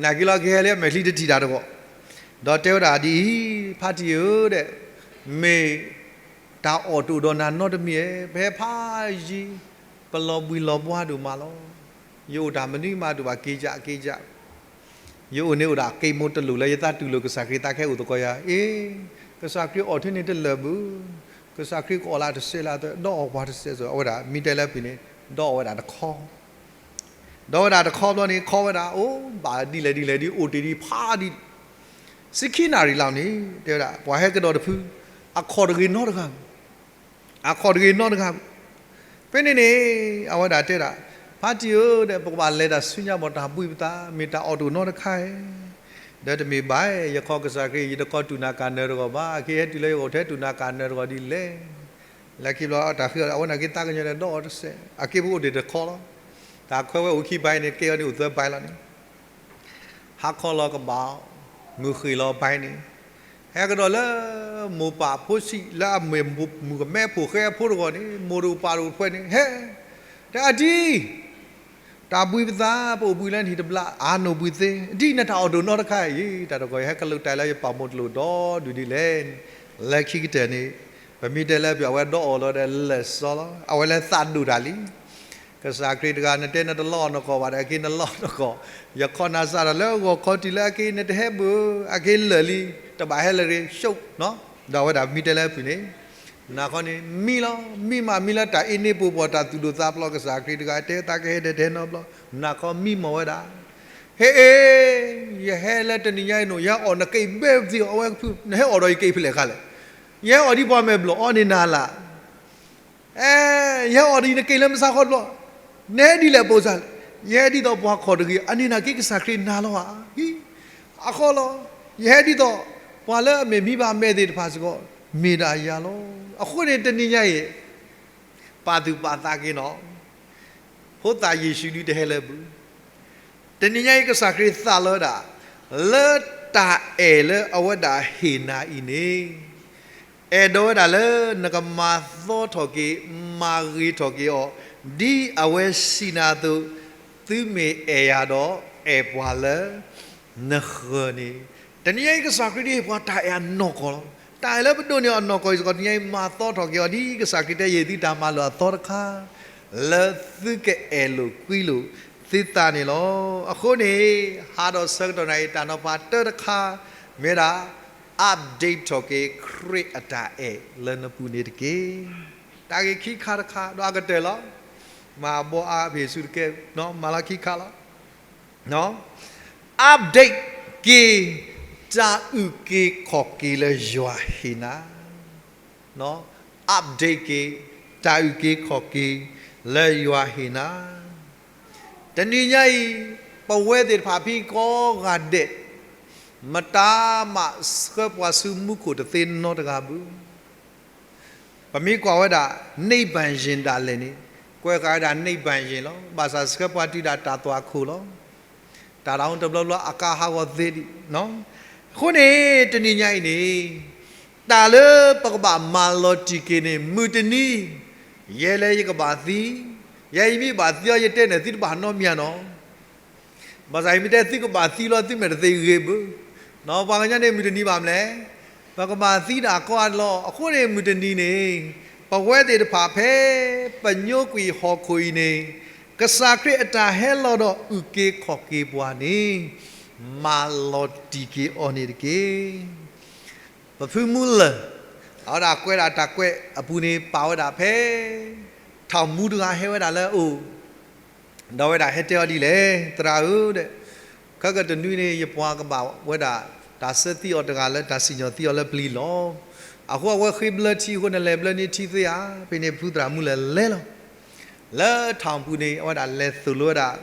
နာ်က့ၤလီၤကဟဲလၢအမဲာ်ချံတထံၣ်တၢ်တဂီၢ်, ဒီးတဲဝဲဒၣ်ဒ်အံၤ, ဖါတံၢ်ဧၢဒီး, မ့ၢ်တၢ်အီၣ်တအိၣ်ဒီးနၤနီတမံၤဧါ, ပဟဲဖးယံၤ, ပလီၤဘှံးလီၤဘှါဒိၣ်မးလီၤ. ယအိၣ်တၢ်မနုၤမးဒိၣ်ဘၣ်က့ၤကၠးက့ၤကၠး ယအိၣ်န့ၣ်အိၣ်ဒၣ်က့ၤမိၢ်တလိၣ်လၢယသးတူၢ်လိာ်ကစၢ်ခရံာ်သးကဟဲအိၣ်သကိးယၤ, အ့, ကစၢ်ခရံာ်အီၣ်ထဲန့ၣ်တလၢာ်ဘၣ်, ကစၢ်ခရံာ်ကအီၣ်လၢတစဲးလၢအသၢ, ဒီးအီၣ်ပှၤတစဲးစၢၤ အဝဲဒၣ် မ့ၢ်တဲလၢအဖုၣ်န့ၣ်, ဒီးအီၣ်ဝဲဒၣ်တခီ, ဒီးဝဲဒၣ်တခီဘျီန့ၣ် ခီဝဲဒၣ် အိၣ်ဘၣ်ဒ်လဲၣ်ဒ်လဲၣ်ဒ် အိၣ်တ့ၢ်ဒံးဖးဒ်, ဆံခံနၣ်ရံၣ်လီၤန့ၣ် တဲဝဲဒၣ် ပှၤဟဲကဒီးတဖု, အခီၣ်တဂ့ၤနီတဂၤဘၣ် အခီၣ်တဂ့ၤနီတဂၤဘၣ်. ဖဲန့ၣ်န့ၣ် အဝဲဒၣ်တဲဒၣ်, ဖါတံၢ်ဧၢ, ဒီးပကဘၣ်လဲၤတၢ်ဆူညါဘၣ်တၢ်ဘှံးပသး မ့ၢ်တၢ်အီၣ်တအိၣ်နီတခါဧါ. ဒီးတမ့ၢ်ဘၣ်, ယခီကစၢ်ခရံာ် ယတခီတူၢ်နၤကၢ်နၢၤတဂီၢ်ဘၣ်. အက့ဟဲတုၤလၢယဂီၢ်ထဲတူၢ်နၤကၢ်နၢၤတဂီၢ်ဒ်လဲၣ်. လၢခံဘျီတၢ်ဃ့အီၤ အဝဲန့ၣ်က့သးကညီၤဒီးဒီးအီၤတစဲး အက့ပကအိၣ်တ့ၢ်တခီလီၤ. တၢ်ခွဲးဝဲအိၣ်ခံဘၢၣ်န့ၣ် ကဲအီၤန့ၣ်အိၣ်သၢဘၢၣ်လီၤန့ၣ် ဟါခီလီၤကဘၣ်, မုၢ်ဃ့ၢ်လီၤဘၢၣ်န့ၣ်, ဟဲကဒီးလၢမိၢ်ပၢ်ဖိဆံး လၢအမ့ၢ်မုၣ်ကမဲဖိဃဲဖိတဂီၢ်န့ၣ် မိၢ်တအိၣ်ပၢ်တအိၣ်တဖှဲန့ၣ် ဟဲ, တဲအဒံၣ်, တၢ်ဘှံးပသး ပအိၣ်ဘှံးလၢနဟံၣ်တဘျီ အါနီၢ်ဘှံးသ့, ဒ်နတၢ်အီၣ်တအိၣ်နီတခါအံၤ တၢ်တဂီၢ် ယဟဲကလုာ်တၢ်လၢယပာ်မူတလိၣ်ဒီးဒုးဒ်လဲၣ်န့ၣ်, လၢခံကတၢၢ်န့ၣ် ပမ့ၢ်တဲလၢပှၤအဝဲဒီးအီၣ်လီၤဒီးလၢာ်စီလီၤ အဝဲလၢသးဒိၣ်တၢ်လံ ကစၢ်ခရံာ်တဂၤ နတဲနတလီအီၣ်နကီၢ်ဘၣ်ဒီး အက့နလီအီၣ်နကီၢ်, ယခီနၤစးထီၣ်လၢဂီၤခီတုၤလၢအက့ နတဟဲဘၣ်ဧၢ, အက့လၢာ်လံ, တဘၣ်ဟဲလၢာ်ရ့ ရှုံး, ဒီးအဝဲဒၣ်မ့ၢ်တဲလၢအဖုၣ်န့ၣ်, နၢ်ခီန့ၣ် မံလီၤ, မံမးမံလၢတၢ်အ့န့ပူၤပှၤ တၢ်သူၣ်ဒိၣ်သးဖျိး ကစၢ်ခရံာ်တဂၤ တဲသးကဟဲဒီးတဟဲနီတဘျီ, နၢ်ခီမံမီၢ်ဝဲဒၣ်, ဟ့ၣ်အ့, ယဟဲလၢတနံၤညါအံၤန့ၣ် ယဟဲအီၣ်နက့ဘဲသ့ၣ်အီၤဝဲကဖု, နဟဲအီၣ်ဒီးယက့ဖဲလဲၣ်ခါလဲၣ်, ယဟဲအီၣ်ဒ်ပှၤမဲာ်ဘျီၣ်အီန့ၣ်နၤလၢ် အဲ, ယဟဲအီၣ်ဒ်နက့လၢမုၢ်ဆါခီတဘျီ, နဟဲဒ်လဲၣ်ပိစၢ်လဲၣ်, ယဟဲဒ်သိးပှၤခီၣ်တဂ့ၤ အန့ၣ်နာ်က့ကစၢ်ခရံာ်နၤလီၤဧါ, ဟံ, အဃိလီၤ, ယဟဲဒ်သိး ပှၤလၢအမ့ၢ်မံဘၣ်မဲာ်သ့ၣ်တဖၣ်စ့ၢ်ကီး မ့ၢ်ဒၣ်ယၤလီၤ. အဃိန့ၣ်တနံၤညါအံၤ ပာ်သူၣ်ပာ်သးက့ၤနီၤ, ဖိသၣ်ယ့ၣ်ၡူးဒုတဟဲလၢပူၤ တနံၤညါအံၤ ကစၢ်ခရံာ်သးလီဝဲဒၣ် လၢတၢ်အဲၣ်လၢအဝဲဒၣ်ဟ့ၣ်နၤအံၤန့ၣ်, အဲၣ်ဒိးဝဲဒၣ်လၢနကမၤသီထီၣ်က့ၤ မၤဂ့ၤထီၣ်က့ၤအီၤ, ဒ်အဝဲစံးနၤအသိး, သုမ့ၢ်အဲၣ်ယၤဒီး အဲၣ်ပှၤလၢနဃၢၤန့ၣ်, တနံၤညါအံၤ ကစၢ်ခရံာ်ဒုးဟ့ၣ်ပှၤတၢ်အဲၣ်အနီၢ်ကီၢ်လီၤ. တၢ်အဲၣ်လၢပဒိးန့ၢ်အီၤနီၢ်ကီၢ်အံၤစ့ၢ်ကီး တနံၤညါအံၤ မၤသီထီၣ်က့ၤအီၤ ဒ်ကစၢ်ခရံာ်တဲ ယဟ့ၣ်သုတၢ်မၤလိာ်အသီတခါ လၢသုကအဲၣ်လိာ်ကွံလိာ်သုသးန့ၣ်လီၤ. အဃိန့ၣ် ဟးဒီးဆၢကတီၢ်နၤအံၤ တၢ်နီၤဖးတၢတခါ မ့ၢ်ဝဲဒၣ် update ထီၣ်က့ၤ ခရံာ်အတၢ်အဲၣ်လၢနပူၤန့ၣ်တက့ၢ်. တၢ်ဂ့ၢ်ခံခါတခါ ဒီးအကတၢၢ်လီၤ. မၤဘီအါဖ့ၣ်ဆူတကဲ မၤလီၤခံခါလီၤ. update က့ၤ တၢ်အုၣ်က့ၤခီၣ်က့ၤလၢယွၤဟ့ၣ်နၤ update က့ၤ တၢ်အုၣ်က့ၤခီၣ်က့ၤလၢယွၤဟ့ၣ်နၤ. တနံၤညါအံၤ ပဝဲသ့ၣ်တဖၣ်ဖဲကိးဂၤဒဲး မတၤမးဆှၢပှၤဆူမူခိၣ်တသ့နီတဂၤဘၣ်. ပမ့ၢ်ကွၢ်ဝဲဒၣ် နိဗ္ဗာန်ရင် ဒၣ်လဲာ်န့ၣ် ကွဲးဃာ်ဝဲဒၣ် နိဗ္ဗာန်ရင် လီၤ. ဘၣ်ဆၣ်ဆှၢပှၤတုၤဒၣ်တၢ်သွၣ်ခိၣ်လီၤ. တၢ်တၢ်အိၣ်တဘျီဘျီ အကါဟးဂီၤသ့ဒံး. အဃိန့ၣ် တနံၤညါအံၤန့ၣ် တၢ်လၢပကဘၣ်မၤလီၤတံၢ်က့ၤန့ၣ် မုၢ်တနံၤ ယဲလၢယကဘၣ်သံ, ယဲယမ့ၢ်ဘၣ်သံအီၤ ယတဲန့ၣ် သုတဘၣ်နီတမံၤနီၤ. ဘၣ်ဆၣ်ယမ့ၢ်တဲသုကဘၣ်သံလီၤ သုမဲာ်တသ့ဂ့ၤဘၣ်. ပှၤကညီန့ၣ် မုၢ်တနံၤဘၣ်မလဲၣ်, ပကဘၣ်သံဒၣ်ကိးဂၤလီၤ. အဃိန့ၣ် မုၢ်တနံၤန့ၣ် ပဝဲသ့ၣ်တဖၣ်ဖဲ ပညိကွံာ်ဟီၣ်ခိၣ်အံၤန့ၣ် ကစၢ်ခရံာ်အတၢ်ဟဲလီၤဒီးအုၣ်က့ၤခီၣ်က့ၤပှၤန့ၣ် မၤလီၤတံၢ်က့ၤအီၤန့ၣ်တက့ၢ်. ပဖုမူလၢၢ် အဝဲဒၣ်ကွဲးဒၣ်တၢ်ကွဲးအပူၤန့ၣ် ပာ်ဝဲဒၣ်ဖဲ ထီၣ်မူတဂၤဟဲဝဲဒၣ်လၢအအိၣ် ဒီးဝဲဒၣ်ဟဲတဲအီၤဒ်လဲၣ်, သရၣ်ဧၢ, ခဲကတနွံန့ၣ် ယပှၤကဘၣ်ဝဲဒၣ် တၢ်ဆၢသံအီၤတဂၤလၢ တၢ်စံၣ်ညီၣ်သံအီၤလၢပျံၤလီၤ. အဃိအဝဲဃ့ဘျၢထံအဃိန့ၣ် လဲၤဘျၢန့ၢ်ထံသ့ဧါ. ဖဲန့ၣ်ဖုသရၣ်မူလၢၢ်လဲၤလီၤ. လၢထီၣ်ပူၤန့ၣ် အဝဲဒၣ်လဲၤသိၣ်လိဝဲဒၣ်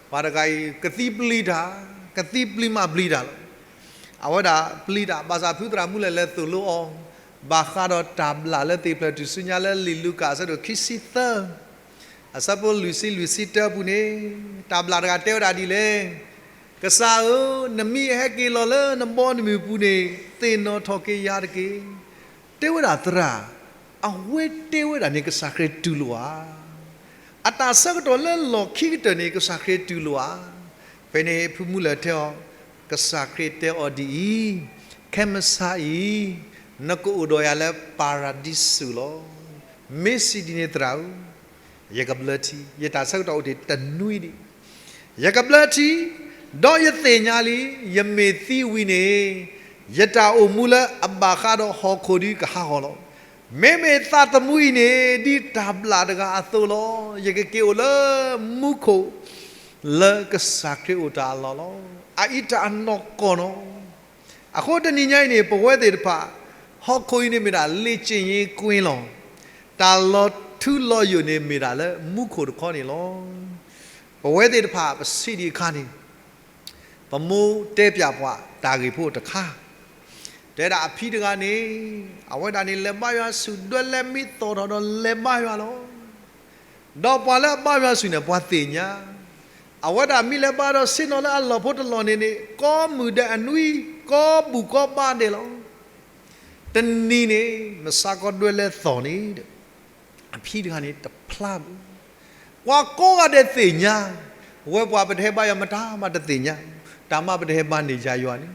ပှၤတဂၤအံၤ ကသံပျံၤတၢ်, ကသံပျံၤမးပျံၤတၢ်လီၤ. အဝဲဒၣ်ပျံၤတၢ် ဘၣ်ဆၣ်ဖုသရၣ်မူလၢၢ်လဲၤသိၣ်လိအီၤ ဘၣ်ဃးဒီးတၢ်ဘျၣ်လၢသ့ၣ်ဖျၢၣ်ထူၣ်စုညါလၢလံာ်လူၤကၣ်အဆၢဒိၣ်ခံဆံသၢ အဆၢဖိလွံၢ်ဆံလွံၢ်ဆံတၢအပူၤန့ၣ် တၢ်ဘျၣ်တဂၤတဲဝဲဒၣ်ဒ်လဲၣ်, ကစၢ်ဧၢ, နမ့ၢ်အဟဲက့ၤလီၤလၢနဘီနမုၢ်ပူၤန့ၣ် သ့ၣ်နီၣ်ထီၣ်က့ၤယၤတက့ၢ်. တဲဝဲဒၣ်သရၣ်, အဝဲတဲဝဲဒၣ်န့ၣ် ကစၢ်ခရံာ်တူၢ်လိာ်ဧါ. အတၢ်ဆၢကတီၢ်လၢလီၢ်ခံကတၢၢ်န့ၣ် ကစၢ်ခရံာ်တူၢ်လိာ်ဧါ. ဖဲန့ၣ်ဖုမူလၢၢ်တဲအီၤ, ကစၢ်ခရံာ်တဲအီၤဒ်အံၤ, ခဲမုၢ်ဆါအံၤ နကအိၣ်ဒီးယၤလၢပၤရဒံစူၤလီၤ. မ့ၢ်စံးဒ်န့ၣ်သရၣ်ဧၢ, ယကဘျၢထံ, ယတၢ်ဆၢကတီၢ်အိၣ်တ့ၢ်တနွံဒံး, ယကဘျၢထံ, ဒီးယသ့ၣ်ညါလံ, ယမ့ၢ်သံဝံၤန့ၣ် ယတၢ်အိၣ်မူလၢအဘၣ်ဃးဒီးဟီၣ်ခိၣ်ဒုကဟးဂီၤလီၤ. မ့မ့ၢ်သးသမူအံၤန့ၣ် ဒ်တၢ်ဘျၣ်တဂၤအသိးလီၤ. ယကက့ၤအိၣ်လၢမူခိၣ် လၢကစၢ်ခရံာ်အိၣ်တၢ်အလီၢ်လီၤ. အအံၤတၢ်အနီၢ်ကီၢ်လီၤ. အဃိတနံၤညါအံၤန့ၣ် ပဝဲသ့ၣ်တဖၣ် ဟီၣ်ခိၣ်အံၤန့ၣ်မ့ၢ်ဒၣ် လေ့ကျင့်ရေးကွင်း လီၤ. တၢ်လီၤထူလီၤယိာ်န့ၣ်မ့ၢ်ဒၣ်လၢမူခိၣ်တခီန့ၣ်လီၤ. ပဝဲသ့ၣ်တဖၣ်ပစံးဒံးအခါန့ၣ် ပမိၢ်တဲပၠးပှၤတၢ်ဂ့ၢ်ဖိတခါ, တဲဒၣ်အဖံတဂၤန့ၣ် အဝဲဒၣ်န့ၣ်လဲၤဘါယွၤဆူၣ် ဒွဲလဲမံသီၣ်ထီၣ်ဒီးလဲၤဘါယွၤလီၤ. ဒီးပှၤလၢအဘါယွၤဆူၣ်န့ၣ် ပှၤသ့ၣ်ညါ, အဝဲဒၣ်မ့ၢ်လဲၤဘါဒီးဆ့ၣ်နီၤလၢအလီၢ်ဖိတလီၢ်န့ၣ်န့ၣ် ကိးမုၢ်ဒဲးအနွံ ကိးဘူၣ်ကိးဘါဒဲးလီၤ. တနံၤန့ၣ် မုၢ်ဆါခီဒွဲလဲသီၣ်န့ၣ် အဖံတဂၤန့ၣ်တဖျါဘၣ်. ပှၤကိးဂၤဒဲးသ့ၣ်ညါ, ဝဲပှၤပတဟဲဘါယွၤမတၤမးတသ့ၣ်ညါ, တၢ်မးပတဟဲဘါန့ၢ်ယၤယွၤန့ၣ်,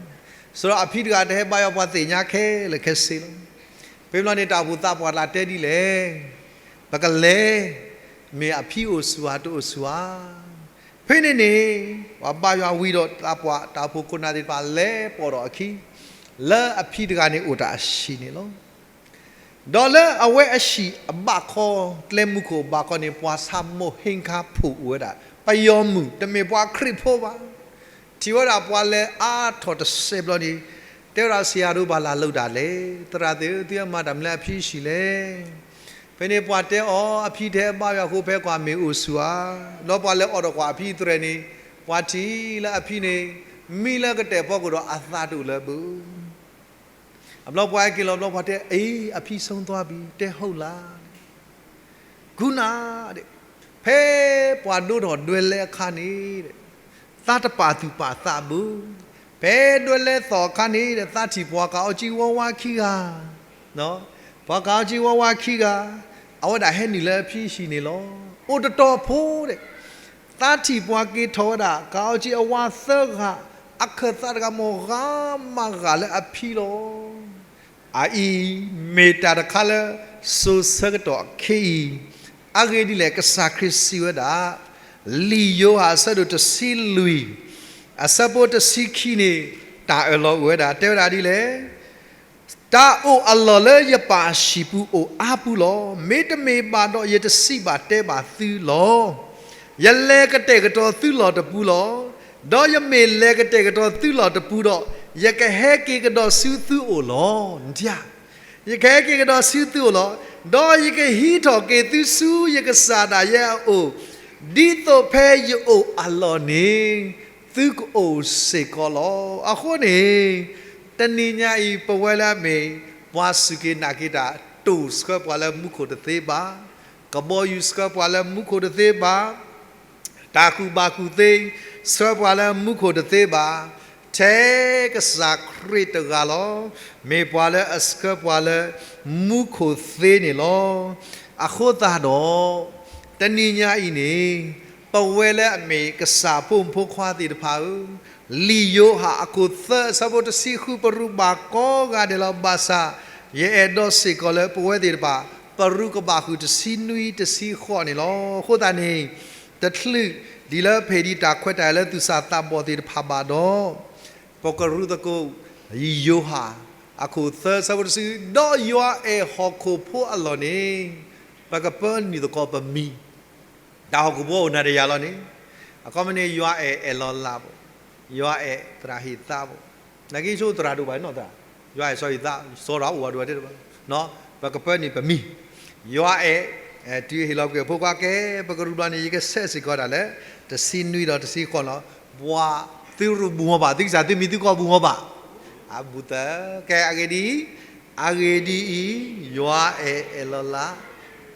ဆိဒီးအဖံတဂၤတဟဲဘါယွၤ ပှၤသ့ၣ်ညါခဲလၢာ်ခဲဆ့လီၤ. ဖဲဘျီန့ၣ် တၢ်အိၣ်ဖှိၣ်သးပှၢ်တၢ်တဲဒ်လဲၣ်, ပကလဲၤ, မ့ၢ်အဖံအိၣ်ဆူၣ်ဧါတအိၣ်ဆူၣ်ဧါ. ဖဲန့ၣ်န့ၣ် ပှၤဘါယွၤဝံၤဒီးသးပှၢ်တၢ်အိၣ်ဖှိၣ်ခိၣ်နၢ်သ့ၣ်တဖၣ်လဲၤပိာ်ထီၣ်အခံ, လၢအဖံတဂၤန့ၣ်အိၣ်တၢ်အဟံၣ်န့ၣ်လီၤ. ဒီးလၢအဝဲအဟံၣ်အဘၣ်ခီ, ကျဲမူခိၣ်အဘၣ်ခီန့ၣ် ပှၤဆၣ်မိၣ်ဟ့ခါဖိးအိၣ်ဝဲဒၣ်, ပယီၤမုၣ် တမ့ၢ်ပှၤခရံာ်ဖိဘၣ်. ထံၣ်ဝဲဒၣ်ပှၤလဲၤအါထီၣ်တစဲးဘျီန့ၣ်, တဲဝဲဒၣ်ဆရာတို့ ဘာလာလုပ်တာလဲ, သရၣ်သ့ၣ်ဧၢ သုမၤတၢ်မနုၤလၢအဖံဟံၣ်လဲၣ်. ဖဲန့ၣ်ပှၤတဲအီၤ အဖံတဟဲဘါယွၤအဃိ ဖဲကွၢ်မ့ၢ်အိၣ်ဆူၣ်ဧါ, ဒီးပှၤလဲၤအိးထီၣ်ကွၢ်အဖံအသရဲၣ်န့ၣ်, ပှၤထံၣ်လၢအဖံန့ၣ် မံလၢကတဲာ်ဖီခိၣ်ဒီးအသးတအိၣ်လၢအပူၤ အဘျီပှၤဟဲက့ၤလီၤဘျီ ပှၤတဲ အ့ အဖံဆုံးသွားပြီ တဲဟုတ်လား. ကူနၤဒဲး, ဖဲပှၤဒိၣ်ထီၣ်ဒွဲလဲအခါန့ၣ်, သးတပာ်သူၣ်ပာ်သးဘၣ်. ဖဲဒွဲလဲသီၣ်အခါန့ၣ်ဒီး သးထံၣ်ပှၤကးအီကံဝါဝါခံဂၤ, ပှၤကးအီကံဝါဝါခံဂၤ, အဝဲဒၣ်ဟဲနုာ်လၢအဖံဟံၣ်န့ၣ်လီၤ. အိၣ်တတီၤဖိဒဲး သးထံၣ်ပှၤက့ၤထီၣ်ဝဲဒၣ် ကးအီကံအဝါသၢဂၤ, အခၢၣ်သးတဂၤမ့ၢ်ဂၤမးဂၤလၢအဖံလီၤ. အအံၤမ့ၢ်တၢ်တခါလၢ စိၤဆၢကတီၢ်ခဲအံၤ, အဂ့ၢ်ဒ်လဲၣ် ကစၢ်ခရံာ်စံးဝဲဒၣ်, လံာ်ယိၤဟၣ်အဆၢဒိၣ်တဆံလွံၢ်, အဆၢဖိတဆံခံန့ၣ် တၢ်အၢၣ်လီၤအိၣ်ဝဲဒၣ် တဲဝဲဒၣ်ဒ်လဲၣ် တၢ်အိၣ်အလီၢ်လၢယပၢ်အဟံၣ်ပူၤအိၣ်အါပူၤလီၤ. မ့တမ့ၢ်ဘၣ်ဒီး ယတစံးဘၣ်တဲဘၣ်သုလီၤ. ယလဲၤကတဲာ်ကတီၤသုလီၢ်တပူၤလီၤ. ဒီးယမ့ၢ်လဲၤကတဲာ်ကတီၤသုလီၢ်တပူၤဒီး, ယကဟဲက့ၤကဒီးဆူသုအိၣ်လီၤ. ယကဟဲက့ၤကဒီးဆူသုအိၣ်လီၤ. ဒီးယကဟံးထီၣ်က့ၤသုဆူယကစၢ်ဒၣ်ယဲအအိၣ်, ဒ်သိးဖဲယအိၣ်အလီၢ်န့ၣ် သုကအိၣ်စ့ၢ်ကီးလီၤ. အဃိန့ၣ် တနံၤညါအံၤ ပဝဲလၢအမ့ၢ် ပှၤစူၢ်က့ၤနာ်က့ၤတၢ် တိၢ်ဆှၢပှၤလၢမူခိၣ်တသ့ဘၣ်, ကဘီယူၤဆှၢပှၤလၢမူခိၣ်တသ့ဘၣ်, တၢ်ကူၣ်ဘၣ်ကူၣ်သ့ ဆှၢပှၤလၢမူခိၣ်တသ့ဘၣ်, ထဲကစၢ်ခရံာ်တဂၤလီၤ. မ့ၢ်ပှၤလၢအဆှၢပှၤလၢမူခိၣ်သ့န့ၣ်လီၤ. အဃိသတးဒီး တနံၤညါအံၤန့ၣ် ပဝဲလၢအမ့ၢ်ကစၢ်ဖိမုၣ်ဖိခွါသ့ၣ်တဖၣ်ဧၢ, လံာ်ယိၤဟၣ်အခိၣ်သၢ အဆၢဖိတဆံဃု ပရူးဘၣ်ကိးဂၤဒဲးလီၤ. ဘၣ်ဆၣ် ယအဲၣ်ဒိးစ့ၢ်ကီးလၢပဝဲသ့ၣ်တဖၣ် ပရူးကဘၣ်ဃုာ်တဆံနွံတဆံဃိးန့ၣ်လီၤ. အဃိသတးန့ၣ် တချုး ဒ်လၢဖဲဒံးတၢ်ခွဲးတၢ်ယာ်လၢသူၣ်စၢ်သးဘီၣ်သ့ၣ်တဖၣ်ဘၣ်ဒီး ပကရူးသကိး ယိၤဟၣ် အခိၣ်သၢ ဆၢဖိတဆံ, ဒီးယွၤအဲၣ်ဟီၣ်ခိၣ်ဖိအလီၢ်န့ၣ် ပကပၢနုာ်သကိးပမံၤ, တၢ်ဟီၣ်ခိၣ်ဖိအိၣ်နၤဒီးယၤလီၤန့ၣ်, အခီပညီန့ၣ် ယွၤအဲၣ်အဲၣ်လီၤလးဘၣ်, ယွၤအဲၣ်သရၣ်ဟ့ၣ်သးဘၣ်, နာ်က့ဆိသရၣ်ဒိၣ်ဘၣ်နီၢ်သရၣ်, ယွၤအဲၣ်စီၤဟ့ၣ်သး, စီၤရၣ်အိၣ်ဝဲဒိၣ်ဝဲတဘၣ်, ပကပၢနုာ်ပမံၤ, ယွၤအဲၣ်, တုၤဟ့ၣ်လီၤကွံာ်အဖိခွါကဲ, ပကရူးဘျီန့ၣ် ယကဆဲးစ့ၢ်ကီးဒၣ်လၢ တဆံနွံဒီးတဆံဃိးလီၤ. ပှၤသုရူးဘူၣ်မီၤဘၣ်, သုကစၢ်သုမံၤသုကီၢ်ဘူၣ်မီၤဘၣ်, အဘူးသၢ, ကဲအဂ့ၢ်ဒ်အံၤ, အဂ့ၢ်ဒ်အံၤ, ယွၤအဲၣ်အဲၣ်လီၤလး,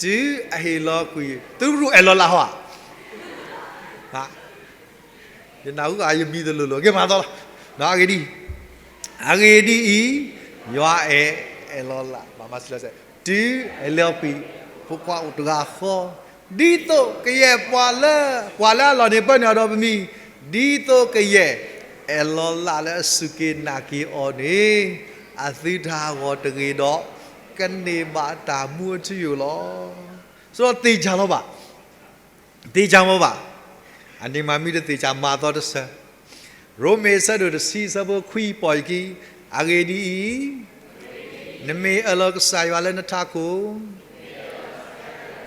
တုၤအဟ့ၣ်လီၤကွံာ်, သုရူးအဲၣ်လီၤလးဟီဧါ ယနၢ်ဟူဂ့ၤ ယမံၤတလိၤလိၤ ကဲမၤသီလီၤ. အဂ့ၢ်ဒ်အံၤ, အဂ့ၢ်ဒ်အံၤ, ယွၤအဲၣ်အဲၣ်လီၤလး, မၤမၤစံလီၤစဲး, တုၤအဟ့ၣ်လီၤကွံာ် ဖိခွါအိၣ်တဂၤဃီ, ဒ်သိးကယဲၢ်ပှၤလၢ, ပှၤလၢအလီၢ်န့ၣ် ပၢနုာ်အဒီးပမံၤ, ဒ်သိးကယဲၢ်အဲၣ်လီၤလးလၢအစူၢ်က့ၤနာ်က့ၤအီၤန့ၣ်, အသုတၢ်ဂီၤတဂ့ၤဒီး ကန့ၢ်ဘၣ်တၢ်မူအထူအယိာ်လီၤ. ဆိုတော့ သေချာလီၤဘၣ်, သေချာမီၤဘၣ်, အန့ၣ်မ့မ့ၢ်တသ့ၣ်ညါ မၤသီတဆၢ, ရိမ့ၤအဆၢဒိၣ်တဆံ အဆၢဖိခွံ ပီၢ်ယခံ, အဂ့ၢ်ဒ်အံၤ, နမ့ၢ်အၢၣ်လီၤကစၢ်ယွၤလၢနထးခိၣ်,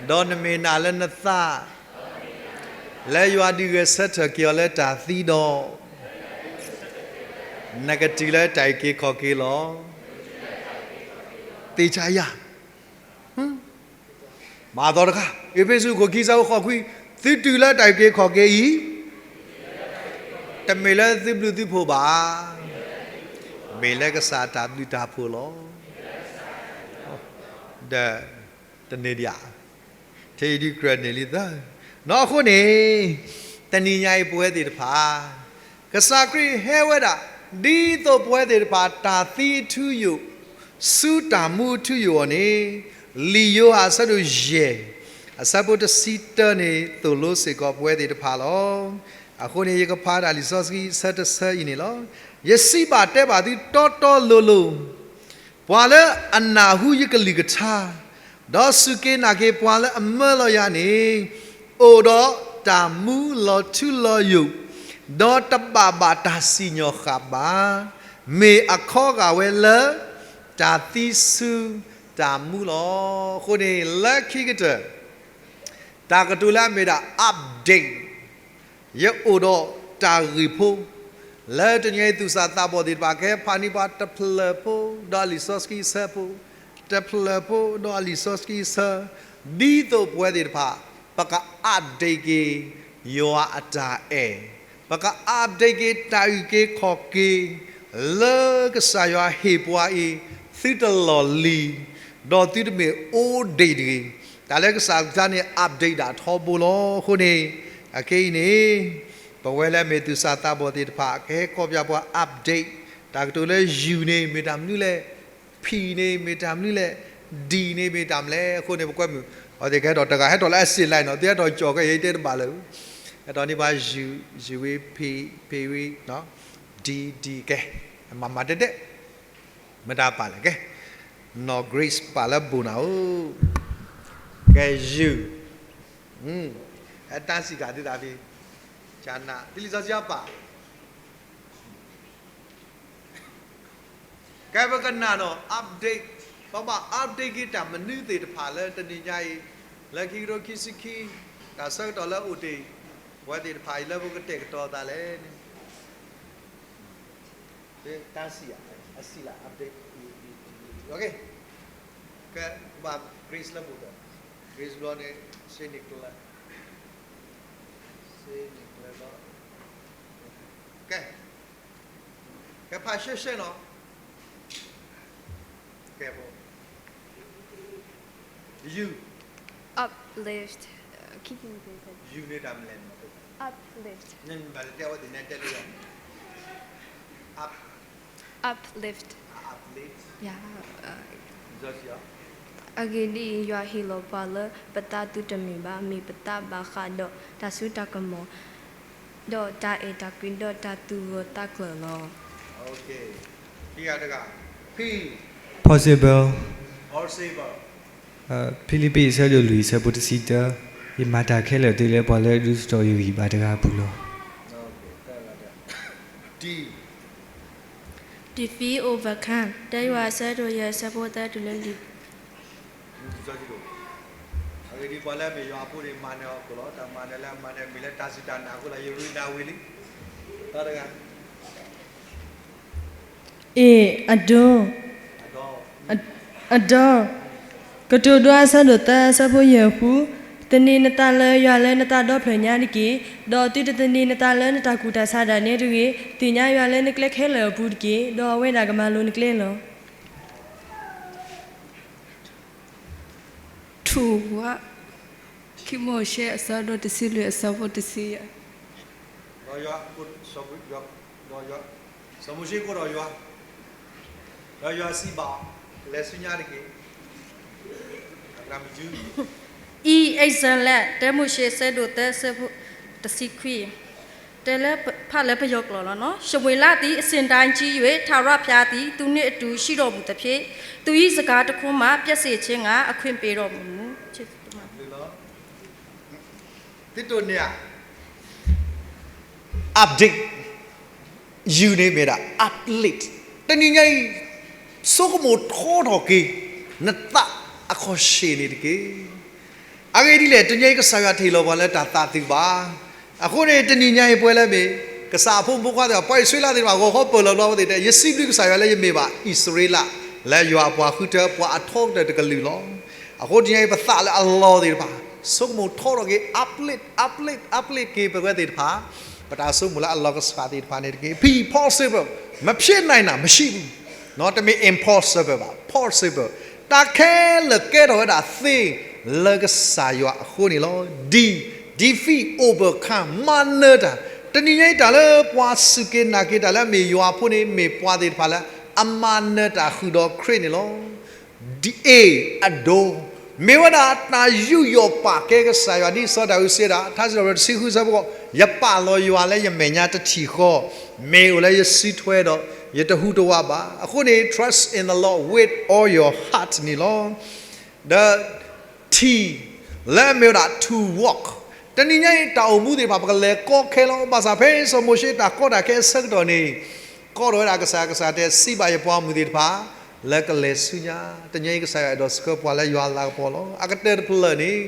ဒီးနမ့ၢ်နာ်လၢနသး, လၢယွၤဒုးဂဲၤဆၢထၢၣ်က့ၤအီၤလၢတၢ်သံဒီး, နကတုၤလၢတၢ်အုၣ်က့ၤခီၣ်က့ၤလီၤ. သေချာယၤ ဟူ, မၤသီတခါ, အ့းဖ့းစူး အခိၣ်ခံ အဆၢဖိဃိးခွံ, သုတုၤလၢတၢ်အုၣ်က့ၤခီၣ်က့ၤအံၤ, တမ့ၢ်လၢသုဘျုးသုဖှိၣ်ဘၣ်, မ့ၢ်လၢကစၢ်တၢ်ဘျုးတၢ်ဖှိၣ်လီၤ. ဒီးတန့ၢ်ဒံးဧါ, ထဲအံၤဒုးကြၢးန့ၢ်လံသၢ, နီၢ်အဃိန့ၣ်, တနံၤညါအံၤပဝဲသ့ၣ်တဖၣ် ကစၢ်ခရံာ်ဟဲဝဲဒၣ် ဒ်သိးပဝဲသ့ၣ်တဖၣ် တၢ်သံအထူအယိာ် ဆူတၢ်မူအထူအယိာ်အီၤန့ၣ်, လံာ်ယိၤဟၣ်အဆၢဒိၣ်ယဲၢ်, အဆၢဖိတဆံတၢန့ၣ် သိၣ်လိစ့ၢ်ကီးပဝဲသ့ၣ်တဖၣ်လီၤ. အဃိန့ၣ် ယကဖးဒၣ်လံာ်စီဆှံအဆၢတဆၢအံၤန့ၣ်လီၤ. ယစံးဘၣ်တဲဘၣ်သုတီတီလိၤလိၤ, ပှၤလၢအနၢ်ဟူယကလုၢ်ကထါ, ဒီးစူၢ်က့ၤနာ်က့ၤပှၤလၢအမၢလီၤယၤန့ၣ်, အိၣ်ဒီးတၢ်မူလီၤထူလီၤယိာ်, ဒီးတဘၣ်ဘၣ်တၢ်စံၣ်ညီၣ်ဃၣ်ဘၣ်, မ့ၢ်အခီဂာ်ဝဲလၢ တၢ်သံဆူတၢ်မူလီၤ. အဃိန့ၣ် လၢခံကတၢၢ် တၢ်ကတိၤလၢအမ့ၢ်ဒၣ် update ယအိၣ်ဒီးတၢ်ဂ့ၢ်ဖိ, လၢတနံၤအံၤသူၣ်စၢ်သးဘီၣ်သ့ၣ်တဖၣ် ကဟဲဖးန့ၢ်ပှၤတဖျၢၣ်ဖိ ဒီးအလံာ်စီဆှံအဆၢဖိ, တဖျၢၣ်ဖိ ဒီးအလံာ်စီဆှံအဆၢ, ဒ်သိးပဝဲသ့ၣ်တဖၣ် ပက update က့ၤ ယွၤအတၢ်အဲၣ်, ပက update က့ၤတၢ်အုၣ်က့ၤခီၣ်က့ၤ လၢကစၢ်ယွၤဟ့ၣ်ပှၤအံၤ, သုတလီၢ်လံၤ, ဒီးသုတမ့ၢ် old date တဂ့ၤ. တၢ်လၢကစၢ်ကလုၢ်ကထါန့ၣ် update ဒၣ်ထီဘိလီၤ. အဃိန့ၣ်, အခဲအံၤန့ၣ်, ပဝဲလၢအမ့ၢ်သူၣ်စၢ်သးဘီၣ်သ့ၣ်တဖၣ် ကဟဲကီၢ်ပၠးပှၤ update တၢ်ကတိၤလၢ U န့ၣ် မ့ၢ်တၢ်မနုၤလဲၣ်, P န့ၣ် မ့ၢ်တၢ်မနုၤလဲၣ်, D န့ၣ် မ့ၢ်တၢ်မနုၤလဲၣ်. အဃိန့ၣ် ပကွဲမုာ်, အဝဲသ့ၣ်ကဟဲထီၣ်တဂၤ ဟဲထီၣ်လၢအစ့ၣ်လဲၣ်နီၤ, သုဟဲထီၣ်ကၠီၣ်ကဲ ယတဲတဘၣ်လၢၤ, ဟဲထီၣ်န့ၢ်ပှၤ U, U ဝံၤ P, P ဝံၤ D, D ကဲ, မၤမၤတဲတဲ, မတၤပာ်လဲၣ်ကဲ, နီၢ် Grace ပာ်လၢဘိၣ်နၤဧိၤ, ကဲ U, အတၢ်စံးကၤသုသးဖဲ, ကနၣ် တလံာ်စီဆှံအပာ် ကဲပကနၣ်နီၤ update, ပဘၣ် update က့ၤတၢ်မနုၤသ့ၣ်တဖၣ်လၢတနံၤညါအံၤ, လၢခံကထိခံဆံခံ, တၢ်ဆၢကတီၢ်လၢအအိၣ်တ့ၢ်, ပဝဲသ့ၣ်တဖၣ်အံၤလၢပကတဲာ်ကတီၤသးလဲၣ်န့ၣ်, တၢ်စံးဧါ, အစံးလၢ update, ကဲ, ကဘၣ် Grace လၢဘိၣ်ဒီး, Grace ဘျီန့ၣ် စ့န့ၣ်ကျၢၤ, စ့န့ၣ်ကျၢၤဘျီ, ကဲ ကဲဖးရှဲရှဲနီၤ, ကဲဖိ, U, uplift, ယူန့ၣ်တၢ်မလဲၣ်နီၤ, uplift, နမ့ၢ်ဘၣ်တဲအဝဲသ့ၣ်နဲတဲလၢယၤ, up, uplift, uplift, အဂ့ၢ်ဒ်အံၤ, ယွၤဟ့ၣ်လီၤပှၤလၢပသးသုတမ့ၢ်ဘၣ်, မ့ၢ်ပသးဘၣ်ဃးဒီးတၢ်စိတၢ်ကမီၤ, ဒီးတၢ်အဲၣ်တၢ်ကွံ ဒီးတၢ်သူၣ်ဂၢၢ်သးကျၢၤလီၤ. ဖံးတဂၤ, P, possible, possible, ဖံလံးပံး အဆၢဒိၣ်လွံၢ် အဆၢဖိတဆံတၢ, ယမၤတၢ်ခဲလၢာ်တုၤလၢပှၤလၢအဒုးဆူၣ်ထီၣ်ယဂံၢ်ဘါတဂၤအပူၤလီၤ. Defeat, overcome, တၢယိၤဟၣ်အဆၢဒိၣ်ယဲၢ် အဆၢဖိသၢတုၤလၢလွံၢ် အဂ့ၢ်ဒ်အံၤ, ပှၤလၢအမ့ၢ်ယွၤအဖိန့ၣ် မၤနၢၤအီၤအဃိလီၤ. တၢ်မၤနၢၤလၢအမၤနၢၤ မ့ၢ်လၢတၢ်စူၢ်တၢ်နာ်အဃိလီၤ. ယရူၤနၤဝံၤလံ, တၢ်တဂၤ, A, adore, adore, ကတိၤဒိ အဆၢဒိၣ်သၢ အဆၢဖိယဲၢ်ဃု, သန့ၤနသးလၢယွၤလၢနသးဒီဖျၢၣ်ညါတက့ၢ်. ဒီးသုတသန့ၤနသးလၢနတၢ်ကူၣ်တၢ်ဆးဒၣ်နဲတဂ့ၤ. သ့ၣ်ညါယွၤလၢနကျဲခဲလၢာ်အပူၤတက့ၢ်, ဒီးအဝဲဒၣ်ကမၤလိၤနကျဲလီၤ. ထူၣ်, ခံမိၤၡ့ အဆၢဒိၣ်တဆံလွံၢ် အဆၢဖိတဆံယဲၢ်, စီၤမိၤၡ့ကိးဒီးယွၤ, ဒီးယွၤစံးဘၣ်, လဲၤဆူညါတက့ၢ်. E, excellent, တၢမိၤၡ့ အဆၢဒိၣ်သၢ အဆၢဖိတဆံခွံ, တဲလၢဖးလၢပယီၤကျိာ်လီၤ. ရှမူၤအ့လးသ့ၣ် အဆင့်တိုင်းကြီး၍ ထာဝရဘုရားသည် သူနှင့်အတူရှိတော်မူသဖြင့် သူ၏စကားတစ်ခွန်းမှ ပျက်စေခြင်းငှာ အခွင့်ပေးတော်မူမူ. သုတိၢ်န့ၢ်ဧါ, update, ယူၤန့ၣ်မ့ၢ်ဒၣ် uplift, တနံၤညါအံၤ ဆိကမိၣ်ထီထီၣ်က့ၤ နသးအခီၣ်ဆ့ၣ်န့ၣ်တက့ၢ်. အဂ့ၢ်ဒ်လဲၣ်, တနံၤညါအံၤ ကစၢ်ယွၤတဟ့ၣ်လီၤပှၤလၢတၢ်သးသုးဘၣ်. အဃိန့ၣ် တနံၤညါအံၤ ပဝဲလၢမ့ၢ် ကစၢ်အဖိမုၣ်ဖိခွါသ့ၣ်တဖၣ်, ပှၤအံၣ်စရ့လးသ့ၣ်တဖၣ် ဂီၤခီပၢၢ်လီၤဘျီအဝဲသ့ၣ်တဲ, ယစံးဘျုးကစၢ်ယွၤလၢယမ့ၢ်ဘၣ်အံၣ်စရ့လး, လၢယွၤအပှၤဃုထၢ ပှၤအထီကတၢၢ်တကလုာ်လီၤ. အဃိတနံၤအံၤ ပသးလၢအလီၢ်သ့ၣ်တဖၣ် ဆိကမိၣ်ထီထီၣ်က့ၤ uplift uplift uplift က့ၤပဝဲသ့ၣ်တဖၣ်, ပတၢ်ဆိကမိၣ်လၢအလီၢ်ကစၢ်သ့ၣ်တဖၣ်န့ၣ်တက့ၢ်. Be possible, မဖြစ်နိုင်တာမရှိဘူး, တမ့ၢ် impossible ဘၣ်, possible. တၢ်ခဲလၢာ်ကဲထီၣ်ဝဲဒၣ်သ့ လၢကစၢ်ယွၤအဃိန့ၣ်လီၤ. D, defeat, overcome, မၤနၢၤတၢ်. တနံၤညါအံၤ တၢ်လၢပှၤစူၢ်က့ၤနာ်က့ၤတၢ်လၢအမ့ၢ်ယွၤအဖိန့ၣ် မ့ၢ်ပှၤသ့ၣ်တဖၣ်လၢအမၤနၢၤတၢ်ဃုာ်ဒီးခရံာ်န့ၣ်လီၤ. ဒ်အ့ၣ် အဒိ, မ့ၢ်ဝဲဒၣ်တၢ်ယူးယီၣ်ပာ်ကဲကစၢ်ယွၤ ဒ်စီၤဒၤဝံးစံးဒၣ်, ထါစံးထီၣ်ပတြၢၤတဆံဃုဆၢဖိဃိး, ယပာ်လီၤယွၤလၢယမဲာ်ညါတထံၣ်ဃီ, မ့ၢ်အိၣ်လၢယစုထွဲဒီး ယတဟူးတဝးဘၣ်. အဃိန့ၣ် trust in the Lord with all your heart န့ၣ်လီၤ. ဒီး T, လၢအမ့ၢ်ဝဲဒၣ် to walk, တနံၤညါအံၤ တၢ်အိၣ်မူသ့ၣ်တဖၣ် ပကလဲၤကီခဲလီၤ. ဘၣ်ဆၣ်ဖဲစီၤမိၤၡ့တၢ်ကီတၢ်ခဲအဆၢကတီၢ်န့ၣ် ကီထီၣ်ဝဲဒၣ်ကစၢ်, ကစၢ်တဲစံးဘၣ်ယပှၤဂီၢ်မုၢ်သ့ၣ်တဖၣ် လၢကလဲၤဆူညါ. တနံၤညါအံၤ ကစၢ်ယွၤအဲၣ်ဒိးဆှၢပှၤလၢယွၤအလၤကပီၤလီၤ. အကတၢၢ်တဖျၢၣ်န့ၣ်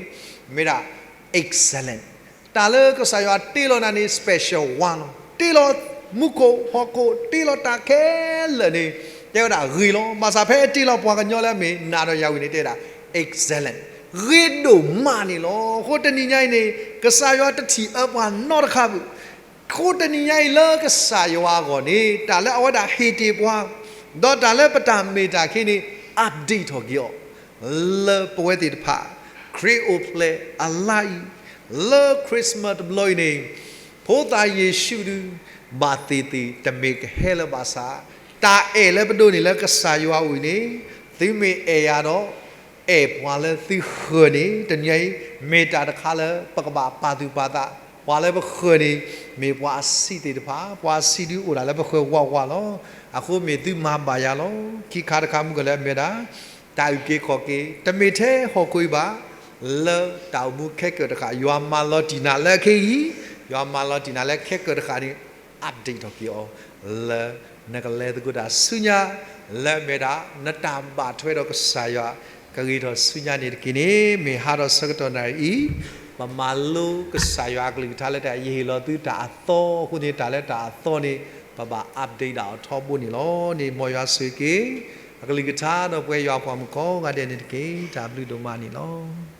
မ့ၢ်ဒၣ် excellent, တၢ်လၢကစၢ်ယွၤတ့လီၤနၤန့ၣ် special one လီၤ. တ့လီၤမူခိၣ်ဟီၣ်ခိၣ်, တ့လီၤတၢ်ခဲလၢာ်န့ၣ် တဲဝဲဒၣ်ဂ့ၤလီၤ. ဘၣ်ဆၣ်ဖဲအတ့လီၤပှၤကညီလၢအမ့ၢ်နၤဒီးယၤဝံၤန့ၣ် တဲဝဲဒၣ် excellent, ဂ့ၤဒိၣ်မးန့ၣ်လီၤ. အဃိတနံၤညါအံၤန့ၣ် ကစၢ်ယွၤတထံၣ်အၢပှၤနီတခါဘၣ်. အဃိတနံၤညါအံၤလၢကစၢ်ယွၤအဂီၢ်န့ၣ် တၢ်လၢအဝဲဒၣ်ဟ့ၣ်တ့ၢ်ပှၤ, ဒီးတၢ်လၢပတၢ်မ့ၢ်တၢ်ခ့န့ၣ် update ထီၣ်က့ၤအီၤ လၢပဝဲသ့ၣ်တဖၣ် ခရံာ်အိၣ်ဖျဲၣ်အလါအံၤ, လၢ Christmas တဘျီအံၤန့ၣ် ဖိသၣ်ယ့ၣ်ၡူးဒုး ဘၣ်သ့ၣ်သ့ၣ်တမ့ၢ်ကဟဲလၢၤဘၣ်ဆၣ်, တၢ်အဲၣ်လၢပဒိးန့ၢ်လၢကစၢ်ယွၤအအိၣ်အံၤန့ၣ် သုမ့ၢ်အဲၣ်ယၤဒီး အဲၣ်ပှၤလၢသုဃၢၤန့ၣ် တနံၤအံၤ မ့ၢ်တၢ်တခါလၢပကဘၣ်ပာ်သူၣ်ပာ်သး, ပှၤလၢပဃၢၤန့ၣ် မ့ၢ်ပှၤအဆံးသ့ၣ်တဖၣ်, ပှၤအဆံးဒုးအိၣ်ဒၣ်လၢပဃၢၤဝးဝးလီၤ. အဃိမ့ၢ်သုမၤဘၣ်ယၤလီၤ. ခံခါတခါမုၢ်ကလၢအမ့ၢ်ဒၣ် တၢ်အုၣ်က့ၤခီၣ်က့ၤ, တမ့ၢ်ထဲဟီၣ်ခိၣ်အံၤဘၣ်, လၢတၢ်အိၣ်မူခဲကၢၣ်တဃၣ်, ယွၤမၤလီၤတံၢ်နၤလၢအခဲအံၤ, ယွၤမၤလီၤတံၢ်နၤလၢခဲကၢၣ်တဃၣ်န့ၣ် update ထီၣ်က့ၤအီၤ လၢနကလဲၤသကိးတၢ်ဆူညါ, လၢအမ့ၢ်ဒၣ် နတၢ်ဘၣ်ထွဲဒီးကစၢ်ယွၤ ကဂ့ၤထီၣ်ဆူညါန့ၣ်တက့ၢ်န့ၣ်, မ့ၢ်ဟါထီၣ်ဆၢကတီၢ်နၣ်ရံၣ်အံၤ, ပမၤလိကစၢ်ယွၤအကလုၢ်ကထါလၢတၢ်ယဟ့ၣ်လီၤသုတၢ်အသီအဃိန့ၣ်, တၢ်လၢတၢ်အသီန့ၣ် ပဘၣ် update ဒၣ်အီၤထီဘိန့ၣ်လီၤ. န့ၣ်မ်ယွၤဆိၣ်ဂ့ၤက့ၤ အကလုၢ်ကထါဒီးပဝဲယွၤပှၤမုၣ်ကိးဂၤဒဲးန့ၣ်တက့ၢ်. တၢ်ဘျုးဒိၣ်မးန့ၣ်လီၤ.